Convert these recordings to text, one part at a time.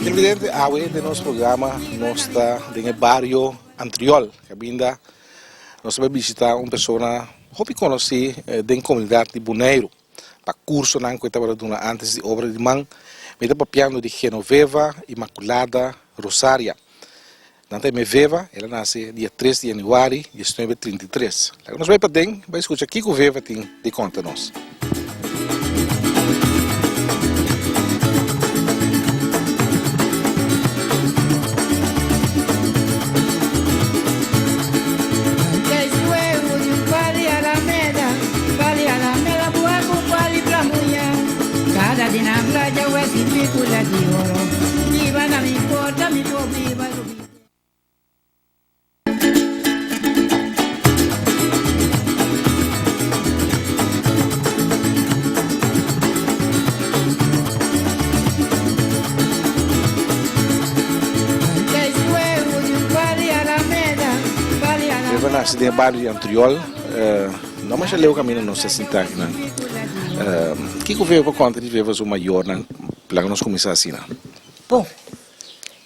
Televidente, awe den nos programa nos ta den e bario Antriol, caminda nos ta bai bishita un persona hopi conoci den comunidad di Boneiru pa cursonan cu e tabata duna antes di obra di man. Mi ta papiando di Genoveva Inmaculada Rosaria. Nan ta Veva, el a nase dia tres di yanüari diesnuebe trinta i tres. Laga nos bai paden bai skucha kiko Veva tin di konta nos. Eva nace den e bario di Antriol. No masha leu caminda nos ta sinta akinan. Kico Veva por conta di Veva su mayornan? Laga nos cuminsa asina. Bon,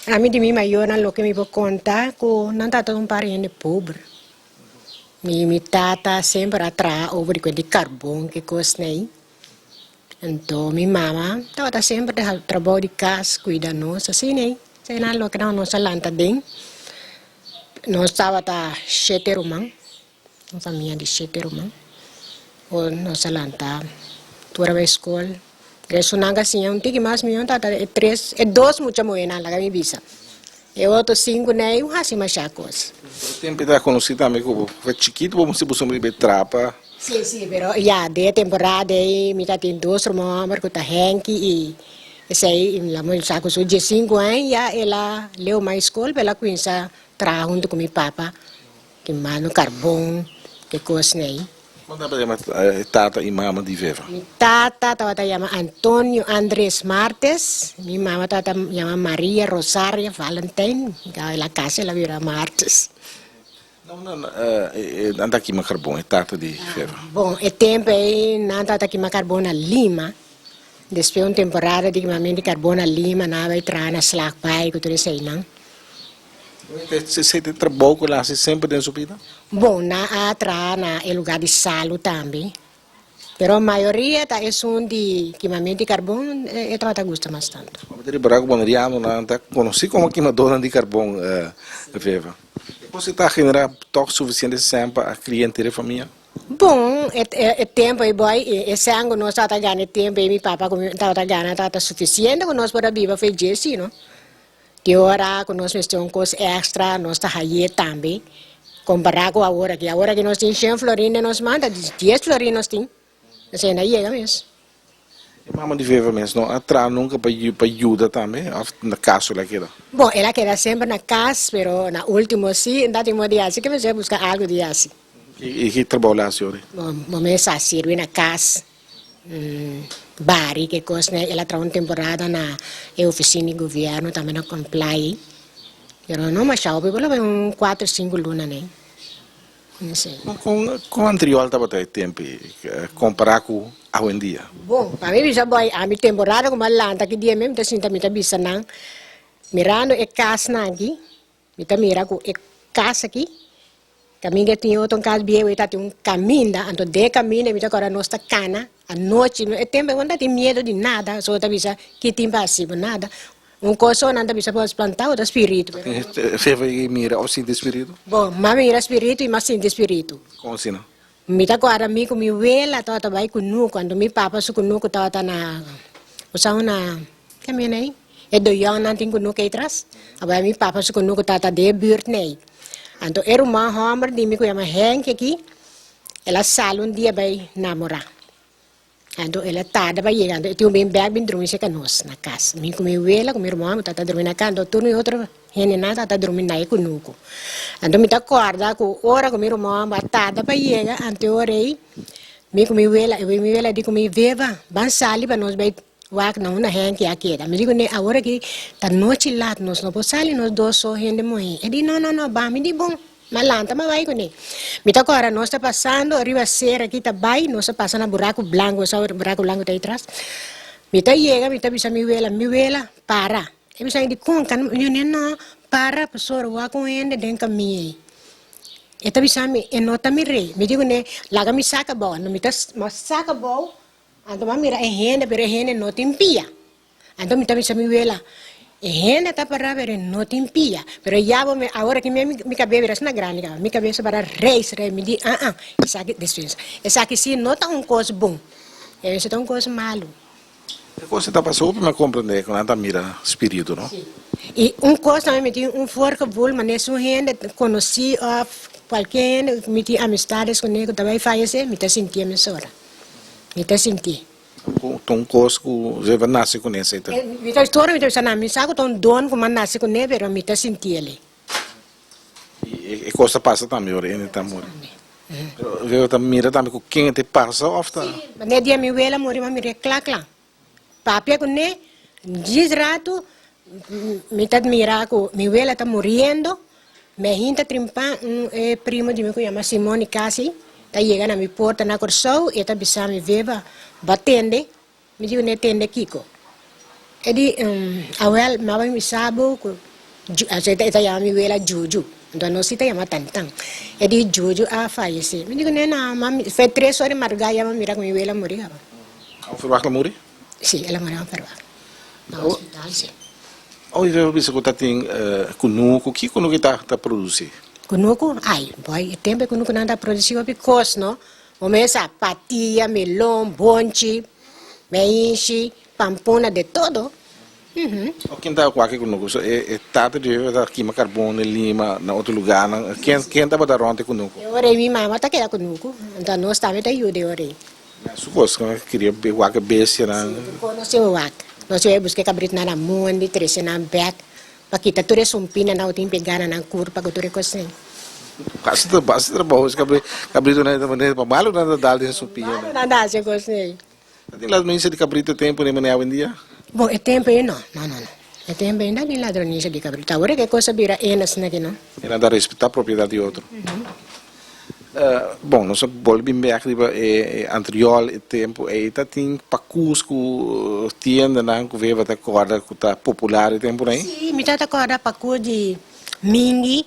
ami di mi mayornan loke mi por konta ku nan tata un par hende pober. Mi mi tata semper a traha over di kuent di karbon ki kosnan ei. Anto mi mama tabata semper ta haci trabou di kas, kuida nos, asina ei. Esei nan loke nos a lanta den. Nos tabata shete ruman. Un famia di shete ruman. Ora nos a lanta tur a bai skol. Restonan ka siña un tiki mas mihó tata e tres, e dos mucha muhénan laga mi bisa. E otro sinku nei un hasi mashá kos. Pero tempu e ta konosí tambe ku bo for chikitu bo mester buska riba e trapa. Sí, sí, pero ya den e temporada ei mi ta tin dos ruman hòmber ku ta Henky i esei i la sa ku su diesinku aña ya el a leu mai skol pero el a kuminsá traha huntu ku mi papa. Kimando karbon, ke kosnan ei. Kon tabata yama e tata i mama di Veva? Mi tata tabata yama Antonio Andres Martes, mi mama tabata yama Maria Rosaria Valentijn, el a kasa el a bira Martes. Na unda nan ta kima karbon, e tata di Veva? Bon, e tempu ei nan tabata kima karbon na Lima, despues un temporada di kimamento di karbon na Lima nan a bai traha na Slagbaai ku tur eseinan. Esei ta e trabou ku el a hasi semper den su bida? Bon, nan a traha na e lugá di salu tambe, pero mayoria ta esun di kimamentu di karbon e tabata gusta mas tantu. Bo ta ripará ku bonerianonan ta konosí komo kimadónan di karbon, Veva. E kos ei ta generá tòg sufisiente sèn pa kria henter e famia? Bon, e tempu ei bòi, e sèn ku nos tabata gana e tempu ei mi papa ku mi tabata gana tabata sufisiente ku nos por a biba for dje si no. Di ora ku nos mester un kos èkstra, nos ta haye tambe, kompará ku awor aki. Awor aki nos tin shen florin den nos man, ta dies florin nos tin. Esei no a yega mes. E mama di Veva mes no a traha nunka pa pa yuda tambe òf na kas el a keda? Bon, el a keda semper na kas, pero na último sí, nan tin modo di hasi ke mester buska algu di hasi. I ki trabou el a hasi ora? Bon, bo mes a sirbi na kas. Bari ke kos ne el a traha un temporada na e ofisina di gobierno tambe na Comply pero no masha hopi por lo menos un cuatro sinku luna ne si. Kon kon anterior tabata e tempu kompara ku awendia? Bon pa mi bisa boy ami temporada ku mi a lanta ki dia mi ta sinta mi ta bisa nan mirando e kasnan aki Mi ta mira ku e kas aki, kaminda tin otro un kas bieu, e ta tin un kaminda, anto den e kaminda mi ta kòrda nos ta kana anochi, e tempu bo no ta tin miedu di nada, so bo ta bisa ki tin pa hasi bo nada, un kos so nan ta bisa bo spantá bo ta spiritu. Fefa i mira òf sinti spiritu? Bon, m'a mira spiritu i m'a sinti spiritu. Kon asina? Mi ta kòrda mi ku mi wela tabata bai kunuku, anto mi papa su kunuku tabata na, bo sa una kaminda ei? E doyònnan tin kunuku ei tras. Abai mi papa su kunuku tabata den e bùrt nei. Anto e ruman hòmber di mi ku yama Henk aki, el a sali un dia bai namorá. Anto el a tarda pa yega, anto e tin un bin bèk bin drumi serka nos na kas. Mi ku mi wela ku mi ruman mi tabata drumi na kas, anto tur mi otro hendenan tabata drumi na e kunuku. Anto mi ta kòrda ku ora ku mi ruman a tarda pa yega, anto e ora ei mi ku mi wela, mi wela di ku mi, Veva, ban sali pa nos bai wak na unda Henky a keda. Mi di kuné, awor aki ta nochi lat, nos no por sali nos dos so hende muhé. E di, no, no, no, ban. Mi di, bon. M'a lanta m'a bai kuné. Mi ta kòrda nos ta pasando riba sera aki ta bai, nos a pasa na Buraku Blanku, bo sa Buraku Blanku ta ei tras. Mi ta yega, mi ta bisa mi wela, mi wela, para. E bisa dikon kan mi di no para pasobra wak un hende den kaminda ei. E ta bisa mi e no ta mi rei. Mi di kuné laga mi saka abou. Anto mi ta saka abou anto mi a mira e hende pero e hende no tin pia. Anto mi ta bisa mi wela, e hende ta pará pero e no tin pia. Pero ya bo mi awor aki mi mi kabes bira asina grandi kaba. Mi kabes a para reis reis. Mi di aa esaki despensa. Esaki si no ta un kos bon. Esaki ta un kos malu. E kos ta pasa hopi mi a komprende ku nan ta mira spiritu no. Si. I un kos tambe mi tin un voorgevoel manera si un hende konosí òf kualke hende ku mi tin amistades kuné ku ta bai fayesé mi ta sintié mesora. Mi ta sintié. Ta un kos ku Zeva nase kuné esei ta. Mi ta tora mi ta bisa nan mi sa ku ta un don ku mi a nase kuné pero mi ta sinti elei. I e kos ta pasa tambe ora hende ta muri. Pero Zeva ta mira tambe ku ken e ta pasa òf ta. Si, manera dia mi wela muri mi a mir'é kla kla. Papia kuné djis ratu mi ta mira ku mi wela ta muriendo Me hinta trimpa un e primo di mi ku yama Simon Nicasi ta yega na mi porta na Kòrsou e ta bisa mi Veva bo a tende? Mi di ne tende kiko? E di awel mi a bai bisa bo ku e ta yama mi wela Juju anto nos si ta yama Tantan e di Juju a fayesé mi di ku ne no fe tres ora di madrugá ya mi a mira ku mi wela muri kaba. A un ferwagt a muri? Si el a muri a un ferwagt na hospital si. Oy Vero bisa ku ta tin kunuku, ki kunuku ta ta produsi? Kunuku? Ay, boy, e tempu e kunukunan ta produsi hopi kos, no? Bo mesa patia, melon, bonchi, meinshi, pampuna, de todo. Uhumm. O ken ta wak e kunuku? So e tata di Vero ta kima karbon den Lima, na otro lugarnan. Ken ken tabata rònt e kunuku? E ora ei mi mama ta keda kunuku, anto nos tambe ta yuda e ora ei. Su kos ku kiria wak e bestianan. Si, ku nos tin wak. Nos tin buska e kabritnan na mondi, trese nan bek, pa kita tur e sumpinanan ku tin pegá na nan kurpa ku tur e kosnan. Basta basta trabou es kabritonan ta manera pa malu nan ta dal den sumpina. Malu nan ta hasi e kosnan ei. Ta tin ladronisia di kabrito e tempu den manera awendia? Bon, e tempu ei no. No, no, no. E tempu ei no tin ladronisia di kabrito. Awor e kos a bira enas na ki no. E nan ta respetá propiedat di otro. Bon, nos a bolbe bin bek riba e anterior e tempu ei ta tin pakus ku tiendanan ku Veva ta kòrda ku ta popular e tempunan ei? Sí, mi ta ta kòrda pakus di Mingi,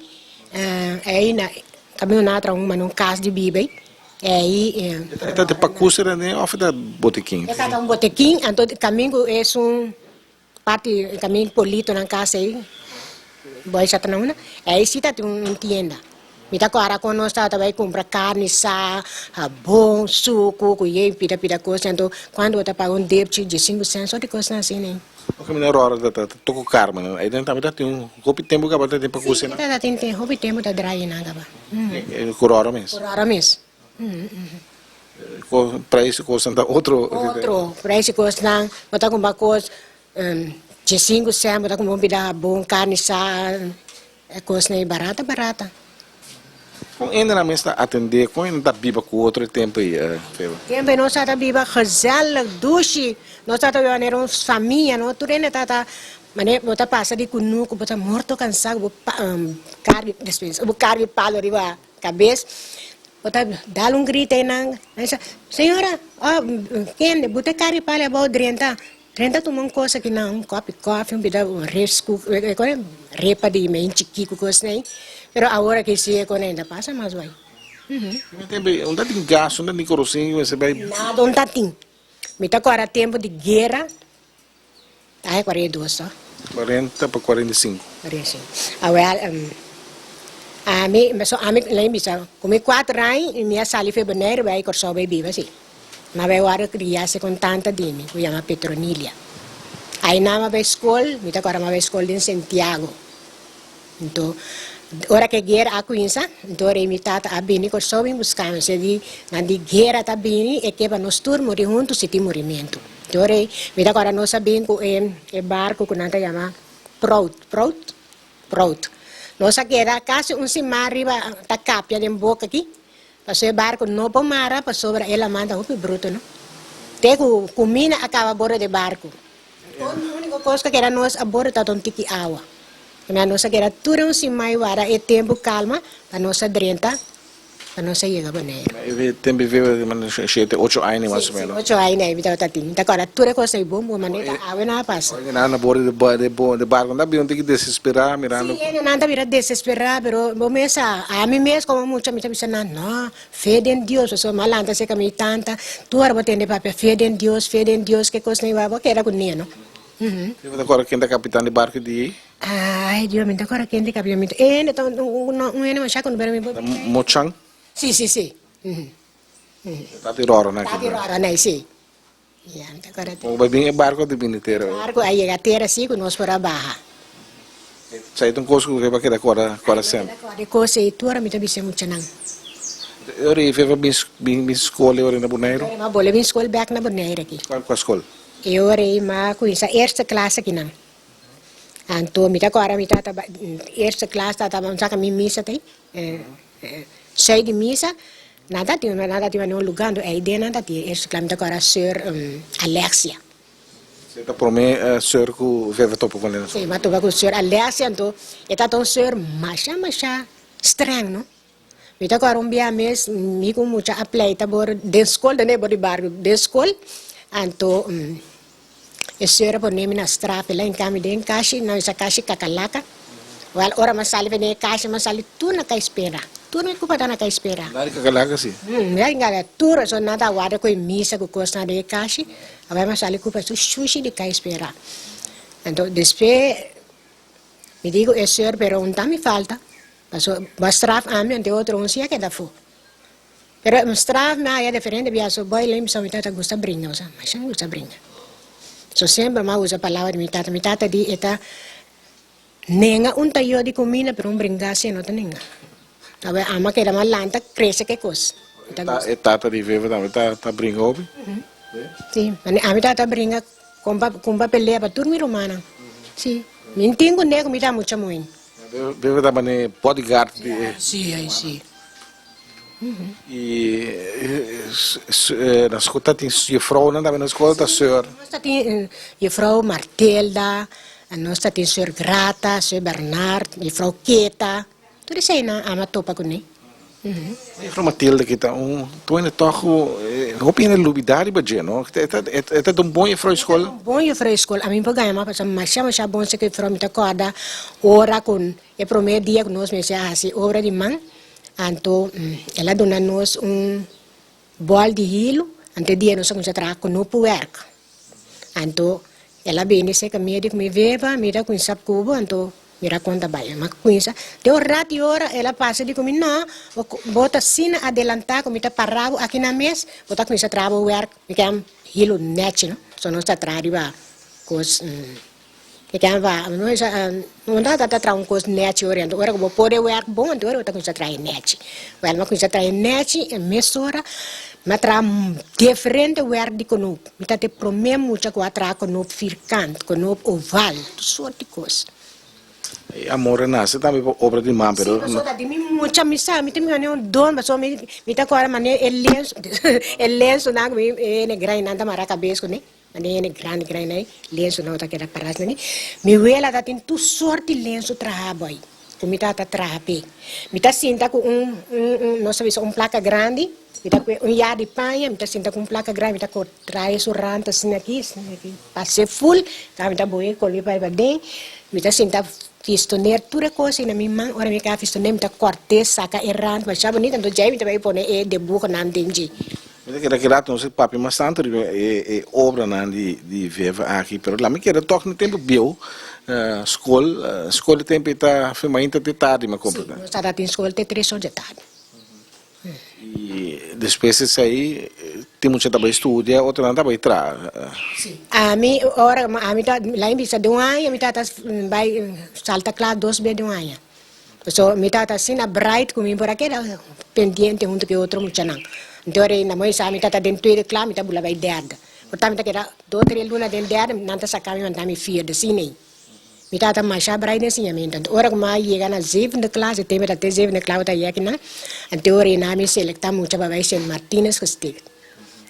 ei na kaminda nan a traha un mane un kas di biba ei, ei. E ta di pakus era ne òf e ta botikin? E ta un botikin, anto kaminda ku esun Parti kamin politonan kas ei, boy sa ta na unda, ei si ta tin un tienda. Mi ta kòrda kon nos tabata bai kumpra karni, sa, habon, suku, ku yei pida pida kos. Anto kuantu bo ta paga un depchi, diesinku sènt, sòrt di kosnan asina ei. Oke mi na ròrda ta ta toko karma nan. Ei den tabata tin un hopi tempu kaba ta tin pa kusi nan? Si, ta tin tin hopi tempu ta drai nan kaba. Ku ròrda mes? Ku ròrda mes. Prijs di kosnan ta otro. Otro, prijs di kosnan, bo ta kumpra kos diesinku sènt, bo ta kumpra un pida habon, karni sa, e kosnan ei barata barata. Kon hendenan mes ta atendé, kon hende ta biba ku otro e tempu ei, Feba? Tempu ei nos tabata biba gezellig, dushi, nos tabata biba manera un famia, no? Tur hende tabata manera bo ta pasa di kunuku, bo ta morto kansá ku bo karbi, dispensa, bo karbi palo riba Kabes bo ta dal un grita einan, nan bisa, Señora, oh, kende, bo ta kari pali abou drenta, drenta tuma un kos aki nan, un kòp di kòfi, un bida resku, repa di mein chikí ku kosnan ei, pero awor aki si e kos ainda pasa mas bai. Primer tempu ei, unda tin gas, unda tin korosin ku mester bai? Nada un ta tin. Mi ta kòrda tempu di guera, Aña 42 to. 40 pa 45. 45. Awel, ami, so ami lei bisa, ku mi kuater aña mi a sali for Bonaire bai Kòrsou bai biba si. Mi a bai wòrdu kriá si ku un tanta di mi ku yama Petronilia. Ainan mi a bai skol, mi ta kòrda mi a bai skol den Santiago. Nto, ora ku e guera a kuminsá, nto rei mi tata a bini Kòrsou bin buska mi. Esei di, nan di guera ta bini, e ke pa nos tur muri huntu si tin murimentu. Nto rei, mi ta kòrda nos a bin ku e e barku ku nan ta yama Prout, Prout? Prout. Nos a keda kasi un siman riba ta kapia den boka aki, pasobra e barku no por mara pasobra e laman ta hopi brutu, no. Te ku kumina a kaba bordo di e barku. Úniko kos ku a keda nos a bordo tabata un tiki awa. Mira nos a keda tur un simai wara e tempu kalma pa nos a drenta. Pa nos a yega Boneiru. E tempu ei Veva ta shete, ocho aña mas o menos. Si, ocho aña ei mi tabata tin. Mi ta kòrda tur e kos ei bon bon manera awe nan a pasa. Ora nan na bordo di barku nan ta bira un tiki desesperá mirando. Si, nan ta bira desesperá pero bo mes sa, ami mes komo mucha mi ta bisa nan, no, fe den Dios pasobra mi a lanta serka mi tanta, tur ora bo tende papia fe den Dios, fe den Dios, ke kos nan bo a keda ku ne no. Bo ta kòrda ken ta kapitan di barku di ei? Ay Dios, mi ta kòrda ken di kapitan mi ta e ta un hende masha kono pero mi por Ta Mochan? Si, si, si. Ta di Roro na Ta di Roro na si. Ya, mi ta kòrda. Bo bai bin e barko di bini tera? Barko a yega tera si ku nos por a baha. Esei ta un kos ku bo keda kòrda kòrda semper. Mi keda kòrda e kos ei tur ora mi ta bisa e muchanan. E ora ei Feva bin bin skol e ora na Boneiru? E ora mi a bole bin skol bèk na Boneiru aki. Kua skol? E ora ei mi a kuminsá eerste klas akinan. Anto mi ta kòrda mi tata bai eerste klas tata bai saka mi misa ta ei sei di misa nan ta tin nan ta tin un luga anto ei den nan ta tin eerste klas mi ta kòrda seur Alexia. Esei ta promé seur ku Veve topa ku ne? Si mi a topa ku seur Alexia anto e tata un seur masha masha streng no mi ta kòrda un bia mes mi ku mucha a pleita bor den skol den e bor di bario den skol anto. E señora pone mi na straf, el a hinca mi den kashi, nan bisa kashi kakalaka. Wel, ora mi a sali for den e kashi, mi a sali tur na kai spera. Tur mi cupa ta na kai spera. Nada di kakalaka si? Mi a hinca tur, so nan ta warda cu e misa cu cosnan den e kashi. Awor mi a sali cupa su shushi di kai spera. Anto despues mi di cu e señor, pero un ta mi falta, pasobra bo a straf ami, anto e otro un si a keda afo. Pero e straf mi haya diferente bia so boy limp so mi tata gusta bringa bo sa masha mi gusta bringa so semper mi a usa palabra di mi tata mi tata di e ta nenga un tayo di cuminda pero un bringa si e no ta nenga awe ama keda mas lanta crece ke cos mi ta gusta. E tata di Veva tambe ta bringa hopi? Si ami tata bringa compa compa pelea pa tur mi rumannan si mi tin cu nego mi ta mucha muhé. Veva ta mane bodyguard di e. Si ay si. I na skol ta tin jefrounan tambe na skol ta seur. Nos ta tin jefrou Martelda, nos ta tin seur Grata, seur Bernard, jefrou Keta, tur eseinan ama topa kuné. Jefrou Matilda ki ta un tuende tòg ku hopi hende lubidá riba dje no. E ta un bon jefrou di skol. E ta un bon jefrou di skol. Ami por gaña mas pasobra masha masha bon seki jefrou. Mi ta kòrda ora ku E promé dia ku nos mester a hasi obra di man, anto el a duna nos un bòl di hilu, anto e dia nos a kuminsá traha knoopwerk. Anto el a bini serka mi, e di ku mi, Veva, mi ta kuminsá ku bo, anto mira kon ta bai. Mi a kuminsá, den un rat di ora el a pasa di ku mi, No, bo ta asina adelantá ku mi ta pará bo aki nan mes, bo ta kuminsá traha bo wèrk, mi ke hilu nèchi, no? So nos ta traha riba kos. E ta va, no esa, no ta ta traha un kos nèchi ora, anto ora ku bo por e wèrk bon, anto ora bo ta kuminsá traha e nèchi. Wèl, mi a kuminsá traha e nèchi, e mesora mi a traha diferente wèrk di konoop. Mi ta e promé mucha ku a traha konoop firkant, konoop oval, tur sort di kos. E amor a nase tambe pa obra di man, pero. Sí, pasobra di mi mucha mi sa, mi ta mira un don, pasobra mi mi ta kòrda manera e lensu, e lensunan ku mi e grainan ta mara kabes kuné. Mane hende grandi grandi ei, lensu no ta keda paras nani. Mi wela ta tin tur sort di lensu traha boy, ku mi tata traha p'e. Mi ta sinta ku un, un, un, nos ta bisa un plaka grandi, mi ta kue un yar di paña, mi ta sinta ku un plaka grandi, mi ta traha su rant asina aki, asina aki, pas'e ful, ta mi ta boe kolbe pa paden, mi ta sinta fistoner tur e kos ei na mi man, ora mi kaba fistoner mi ta kòrt'e, saka e rant masha bunita, anto djei mi ta bai pone e debuhonan den dje. Mi ta kere keda nos papia mas tantu riba e obranan di Veva aki, pero la mi kere tok na tempu bieu skol, skol di tempu ei ta fin mainta te tardi mi a komprende. Si, nos tabata tin skol te tres or di tardi. I despues di esei tin mucha ta bai studia, otronan ta bai traha. Si, ami ora ami ta la mi bisa di un aña mi tabata bai salta klas dos bes di un aña. Pasobra mi tata asina bright ku mi por a keda pendiente huntu ku e otro muchanan. Anto ora ei na moe sa mi tata den tweede klas mi ta bula bai derde. Por ta mi ta keda dos tres luna den derde nan ta saka mi manda mi vierde asina ei. Mi tata masha bright den siñamentu. Anto ora ku mi a yega na zevende klas e tempo ta te zevende klas ku ta yega kinan anto ora ei nan mi selekta mucha pa bai Sint Martinus gesticht.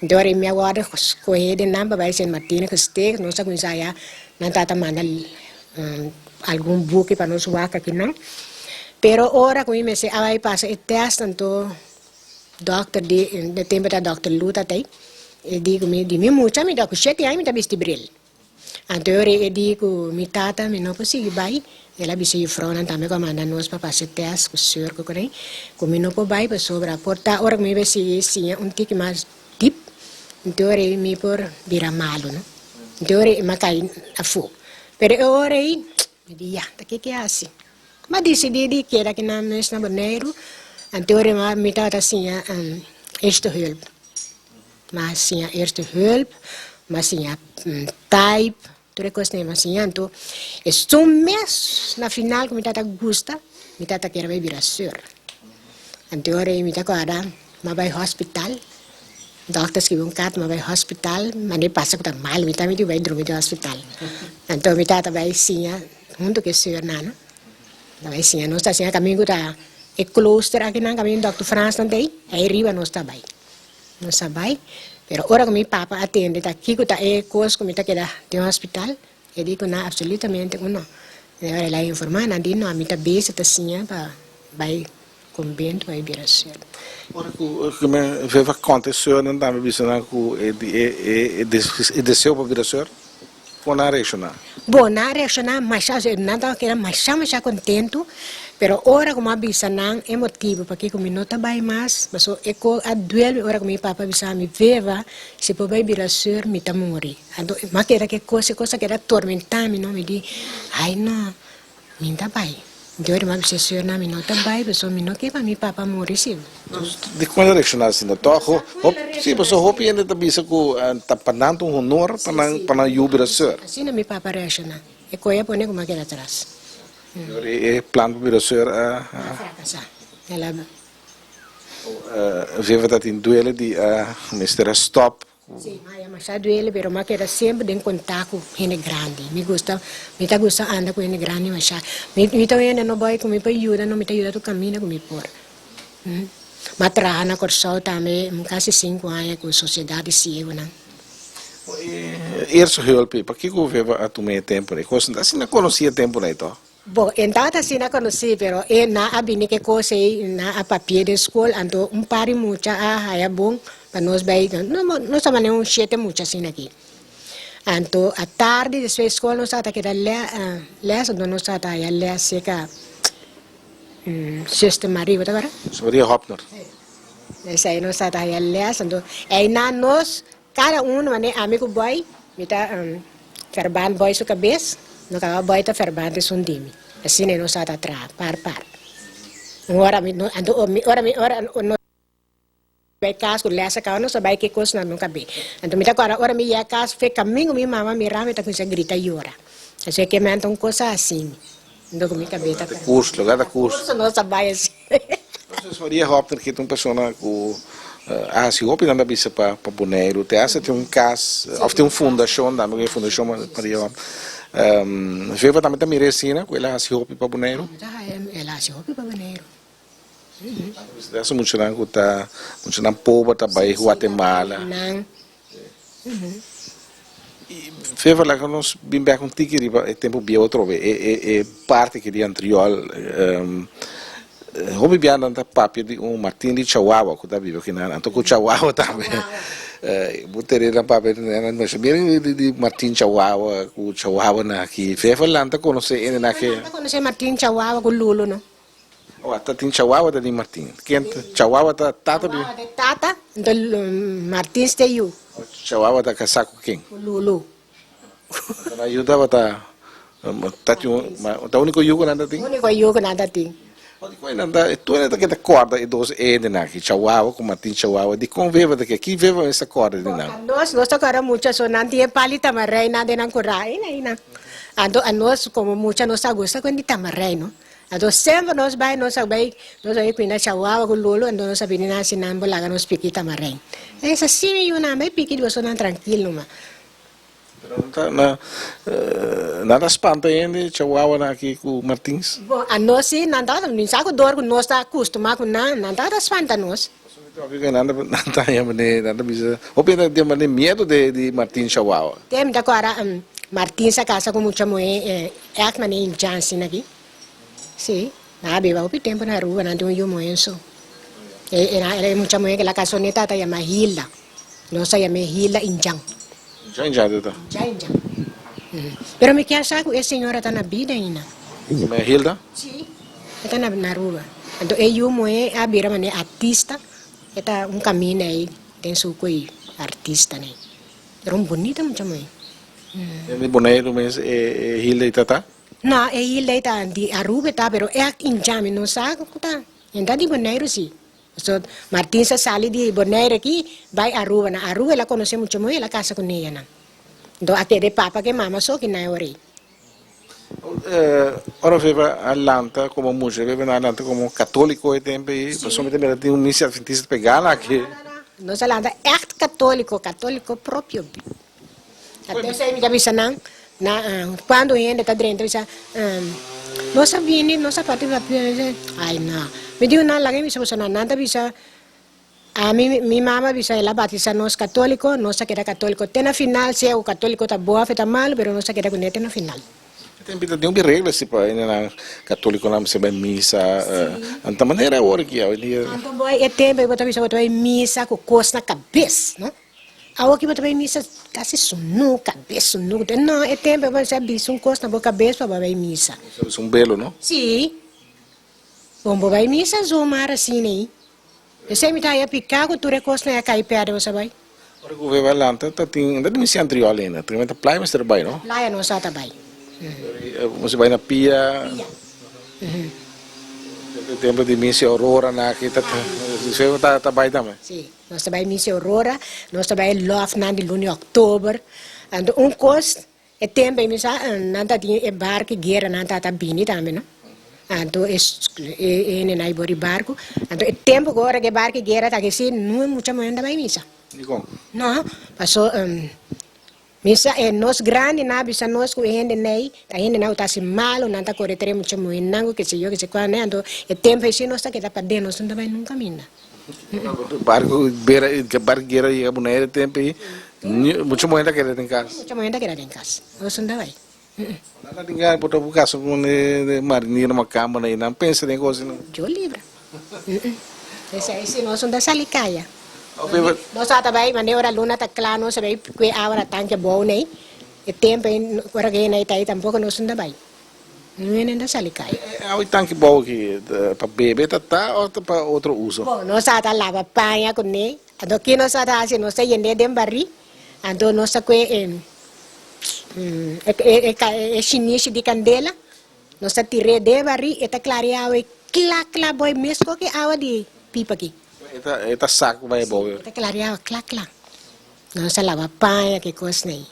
Anto ora ei mi a wòrdu skohé den nan pa bai Sint Martinus gesticht nos a kuminsá ya nan tata manda Algun buki pa nos wak akinan. Pero ora ku mi mester a bai pasa e tèst anto Dòkter di, e tempu ta dòkter Luta ta ei, e di ku mi, di mi mucha mi ta ku shete aña mi ta bisti bril. Anto e ora e di ku mi tata mi no por sigui bai, el a bisa yufrounan tambe ku a manda nos pa pasa e tèst ku sùr ku kuné, ku mi no por bai pasobra por ta ora ku mi bai sigui siña un tiki mas dip, anto e ora ei mi por bira malu no. Anto e ora ei mi a kai afó. Pero e ora ei mi di ya, ta ke ke hasi? Mi a disidí di keda akinan mes na Boneiru, anto e ora mi tabata siña eerste hulp. Mi a siña eerste hulp, mi a siña type, tur e kosnan mi a siña. Anto esun mes na final ku mi tabata gusta, mi tabata kere bai bira sùr. Anto e ora ei mi ta kòrda mi a bai hospital, dòkter a skibi un karta, mi a bai hospital, manera pasa ku ta mal mi ta mi di bai drumi den hospital. Anto mi tabata bai siña huntu ku e sùrnan, no. Ta bai siña nos ta siña kaminda ku ta e klooster akinan kaminda dòkter Frans nan ta ei, ei riba nos ta bai. Nos a bai, pero ora ku mi papa a tende ta kiko ta e kos ku mi ta keda den hospital, e di ku nan absolutamente ku no. E ora el a informá nan di no, mi ta bezig ta siña pa bai konbento, bai bira sùr. Ora ku mi veva konta e sùrnan tambe bisa nan ku e e deseo pa bira sùr, Kon nan a reakshoná? Bon, nan a reakshoná masha, nan tabata keda masha masha kontentu, pero ora ku mi a bisa nan e motibu pakiko mi no ta bai mas, pasobra e kos a duel mi ora ku mi papa a bisa mi, Veva, si bo bai bira sùr, mi ta muri. Anto mi a keda ku e kos, e kos a keda tormentá mi, no, mi di, ai no, Mi ta bai. Dor mi a bisa e señor mi no ta bai pasobra mi no ke pa mi papa muri si. Dikon el a reakshoná asina? Tòg ho, sí, pasobra hopi hende ta bisa ku ta pa nan ta un honor pa nan pa nan yu bira seur. Asina mi papa a reakshoná. E koe a pone ku mi a keda atras. Dor e plan pa bira seur a. A frakasá. El a. Veva ta tin duele di a mester a stòp. Sí, mi a masha duele, pero mi a keda semper den kontak ku hende grandi. Mi gusta, mi ta gusta anda ku hende grandi masha. Mi, mi ta un hende no bai ku mi por yuda, no, mi ta yuda tur kaminda ku mi por. Mi a traha na Kòrsou tambe kasi sinku aña ku sosiedat di siegunan. E eerste hulp ei, pakiko Veva a tuma e tempu ei? Kos asina konosí e tempunan ei tò? Bo, e tabata asina konosí, pero e nan a bini ku e kos ei, nan a papi'é den skol, anto un par di mucha a haya bon pa nos bai, nos tabata manera un shete mucha asina aki. Anto atardi despues di skol nos tabata keda lès, anto nos tabata haya lès serka Zuster Marie, bo ta acorda? Zuster Maria Hopner. Esei nos tabata haya lès, anto einan nos Kada un manera ami ku Boy, mi ta ferbant Boy su kabes, no kaba Boy ta ferbant esun di mi. Asina nos tabata traha, par par. Un ora mi, anto mi ora mi ora nos bai kas ku lès a kaba nos a bai ke kos nan no kab'é. Anto mi ta kòrda ora mi yega kas fe kamingu mi mama mira mi ta kuminsá grita yora. Asina ke mi anta un kos a hasi mi. Anto ku mi kab'é ta. Kurso, loke ta kurso. Kurso nos a bai asina. Entonces Maria Hopner ki ta un persona ku a hasi hopi nan ta bisa pa Boneiru te hasta tin un kas of tin un fundashon tambe ku e fundashon Maria Hopner. Veva tambe ta mira asina ku el a hasi hopi pa Boneiru? El a hasi hopi pa Boneiru. Te hasta muchanan ku ta muchanan pober ta bai Guatemala. Veva laga nos bin bek un tiki riba e tempu bieu atrobe, e e e parti aki di Antriol. Hopi bia nan ta papia di un Martin di Chawawa ku ta biba akinan, anto ku Chawawa tambe bo tene nan papia nan masha bien di di Martin Chawawa ku Chawawa nan aki. Veva lan ta konosé ene nan aki. Nan ta konosé Martin Chawawa ku Lulu no. Oh, ta tin Chawawa ta tin Martin. Ken ta? Chawawa ta tata di. Chawawa ta tata, enton Martin ta yu. Chawawa ta kasá ku ken? Ku Lulu. Enton nan yu tabata, ta tin un, ta úniko yu ku nan ta tin? Úniko yu ku nan ta tin. Oh, dikon nan ta, tur hende ta keda kòrda e dos hendenan aki, Chawawa ku Martin Chawawa. Dikon Veva ta keda? Ki Veva mester kòrda di nan? Nos, nos ta kòrda mucha, so nan tin e pali tamarei nan den nan kurá, ei nan, ei nan. Anto anos komo mucha nos ta gusta ku di tamarei, no? Anto semper nos bai, nos a bai, nos a bai cuida Chawawa cu Lolo, anto nos a bini nan haci nan bo laga nos piki tamarijn. Es asi mi yunan bai piki di boso nan trankil numa. Pero no ta na nan ta spanta hende Chawawa nan aki cu Martins? Bon, anos si nan tabata, mi sa cu dor cu nos ta acustuma cu nan, nan tabata spanta nos. Pasobra mi ta papia cu nan nan ta haña manera, nan ta bisa, hopi hende ta tin manera miedo di Martin Chawawa. Te mi ta acorda Martins a casa cu mucha muhe echt manera indjan asina aki. Sí, nan a biba hopi tempu na Aruba, nan tin un yu muhé so. E e mucha muhé ku el a kasa kuné tata yama Hilda. Nos a yam'é Hilda Injan. Injan Injan ta ta? Injan Injan. Pero mi kier sa ku e señora ta na bida ainda. Yama Hilda? Sí. E ta na Aruba. Anto e yu muhé a bira manera artista. E ta un kaminda ei den su koe artista nei. Pero un bunita mucha muhé. Den Boneiru mes e Hilda ei ta ta? No, e Hilda ei ta di Aruba e ta, pero e Injan mi no sa ku ta. E ta di Boneiru si. So, Martin sa sali di Bonaire aki bai Aruba. Na Aruba el a konosé mucha muhé, el a kasa ku neyanan. Enton a keda e papa ku e mama so ki nan e ora ei. Ora Veva a lanta komo mucha, Veva a lanta komo katóliko e tempu ei, pasobra mi ta mira tin un misa adventista pegá na aki. No, no, no. Nos a lanta ègt katóliko, katóliko propio. Ates ei mi ta bisa nan, na cuando hende ta drenta bisa, nos a bini, nos a parti ai no. Mi diu nan laga mi bisa boso nan, nan ta bisa, ami mi mama bisa el a batisa nos catolico, nos a keda catolico te na final, sea cu catolico ta bo of e ta malo, pero nos a keda cune te na final. E tempo ta tin hopi regla si pa hendenan catoliconan mester bai misa, anta manera awor aki awendia. Anto boy e tempo ei bo ta bisa bo ta bai misa cu cos na cabes, no. Awor ki bo ta bai misa kasi sunu, kabes sunu. No, e tempu bo sa bisa un kos na bo kabes pa bo bai misa. Bo sa bisa un belo, no? Si. Bon, bo bai misa zomar asina ei. Esei mi ta haya piká ku tur e kosnan a kai pèrdè, bo sa bai. Ora ku bo bai lanta ta tin, ta tin misi antriòl ainda. Tin mester playa mester bai, no? Playa nos sa ta bai. Bo mester bai na pia. Pia. E tempu di misi Aurora na aki ta, ta bai tambe. Si. Nos ta bai misa Aurora, nos ta bai e lòfnan di luna di òktober. Anto un kos, e tempu ei mi sa nan ta tin e barku guera nan ta ta bini tambe no. Anto e e hendenan ei bor di barku. Anto e tempu ku ora ku e barku guera ta aki si no mucha muhé no ta bai misa. Dikon? No, paso misa e nos grandinan a bisa nos ku e hendenan ei ta hendenan ku ta hasi malu, nan ta kore trae mucha muhénan ku kese yo kese kuandu. Anto e tempu ei si nos ta keda paden, nos no ta bai nunka minda. Barco bera barco guera yega Bonaire tempo ei mucha muhé ta keda den kas. Mucha muhé ta keda den kas. Nos no ta bai. Nan ta tin por ta kasa ku un marinero makamba na ei nan pensa den kos asina. Dios libra. Esei si nos no ta sali kaya. Nos tabata bai mane ora luna ta kla nos a bai kue awa na tanke bou nei. E tempo ei ora ku hende ta ei tampoko nos no ta bai. Nuenen ta sali kai. E awa di tanki bou aki ta pa bebe ta ta o ta pa otro uso? Bon, nos a ta laba paña kuné. Anto ki nos a ta hasi? Nos ta yend'é den barí. Anto nos ta kue e e shinishi di kandela. Nos ta tir'é den e barí, e ta klaria awa ei kla kla boi meskos ku e awa di pipa aki. E ta sak bai abou. Si, e ta klaria awa kla kla. Nos ta laba paña ki kosnan ei.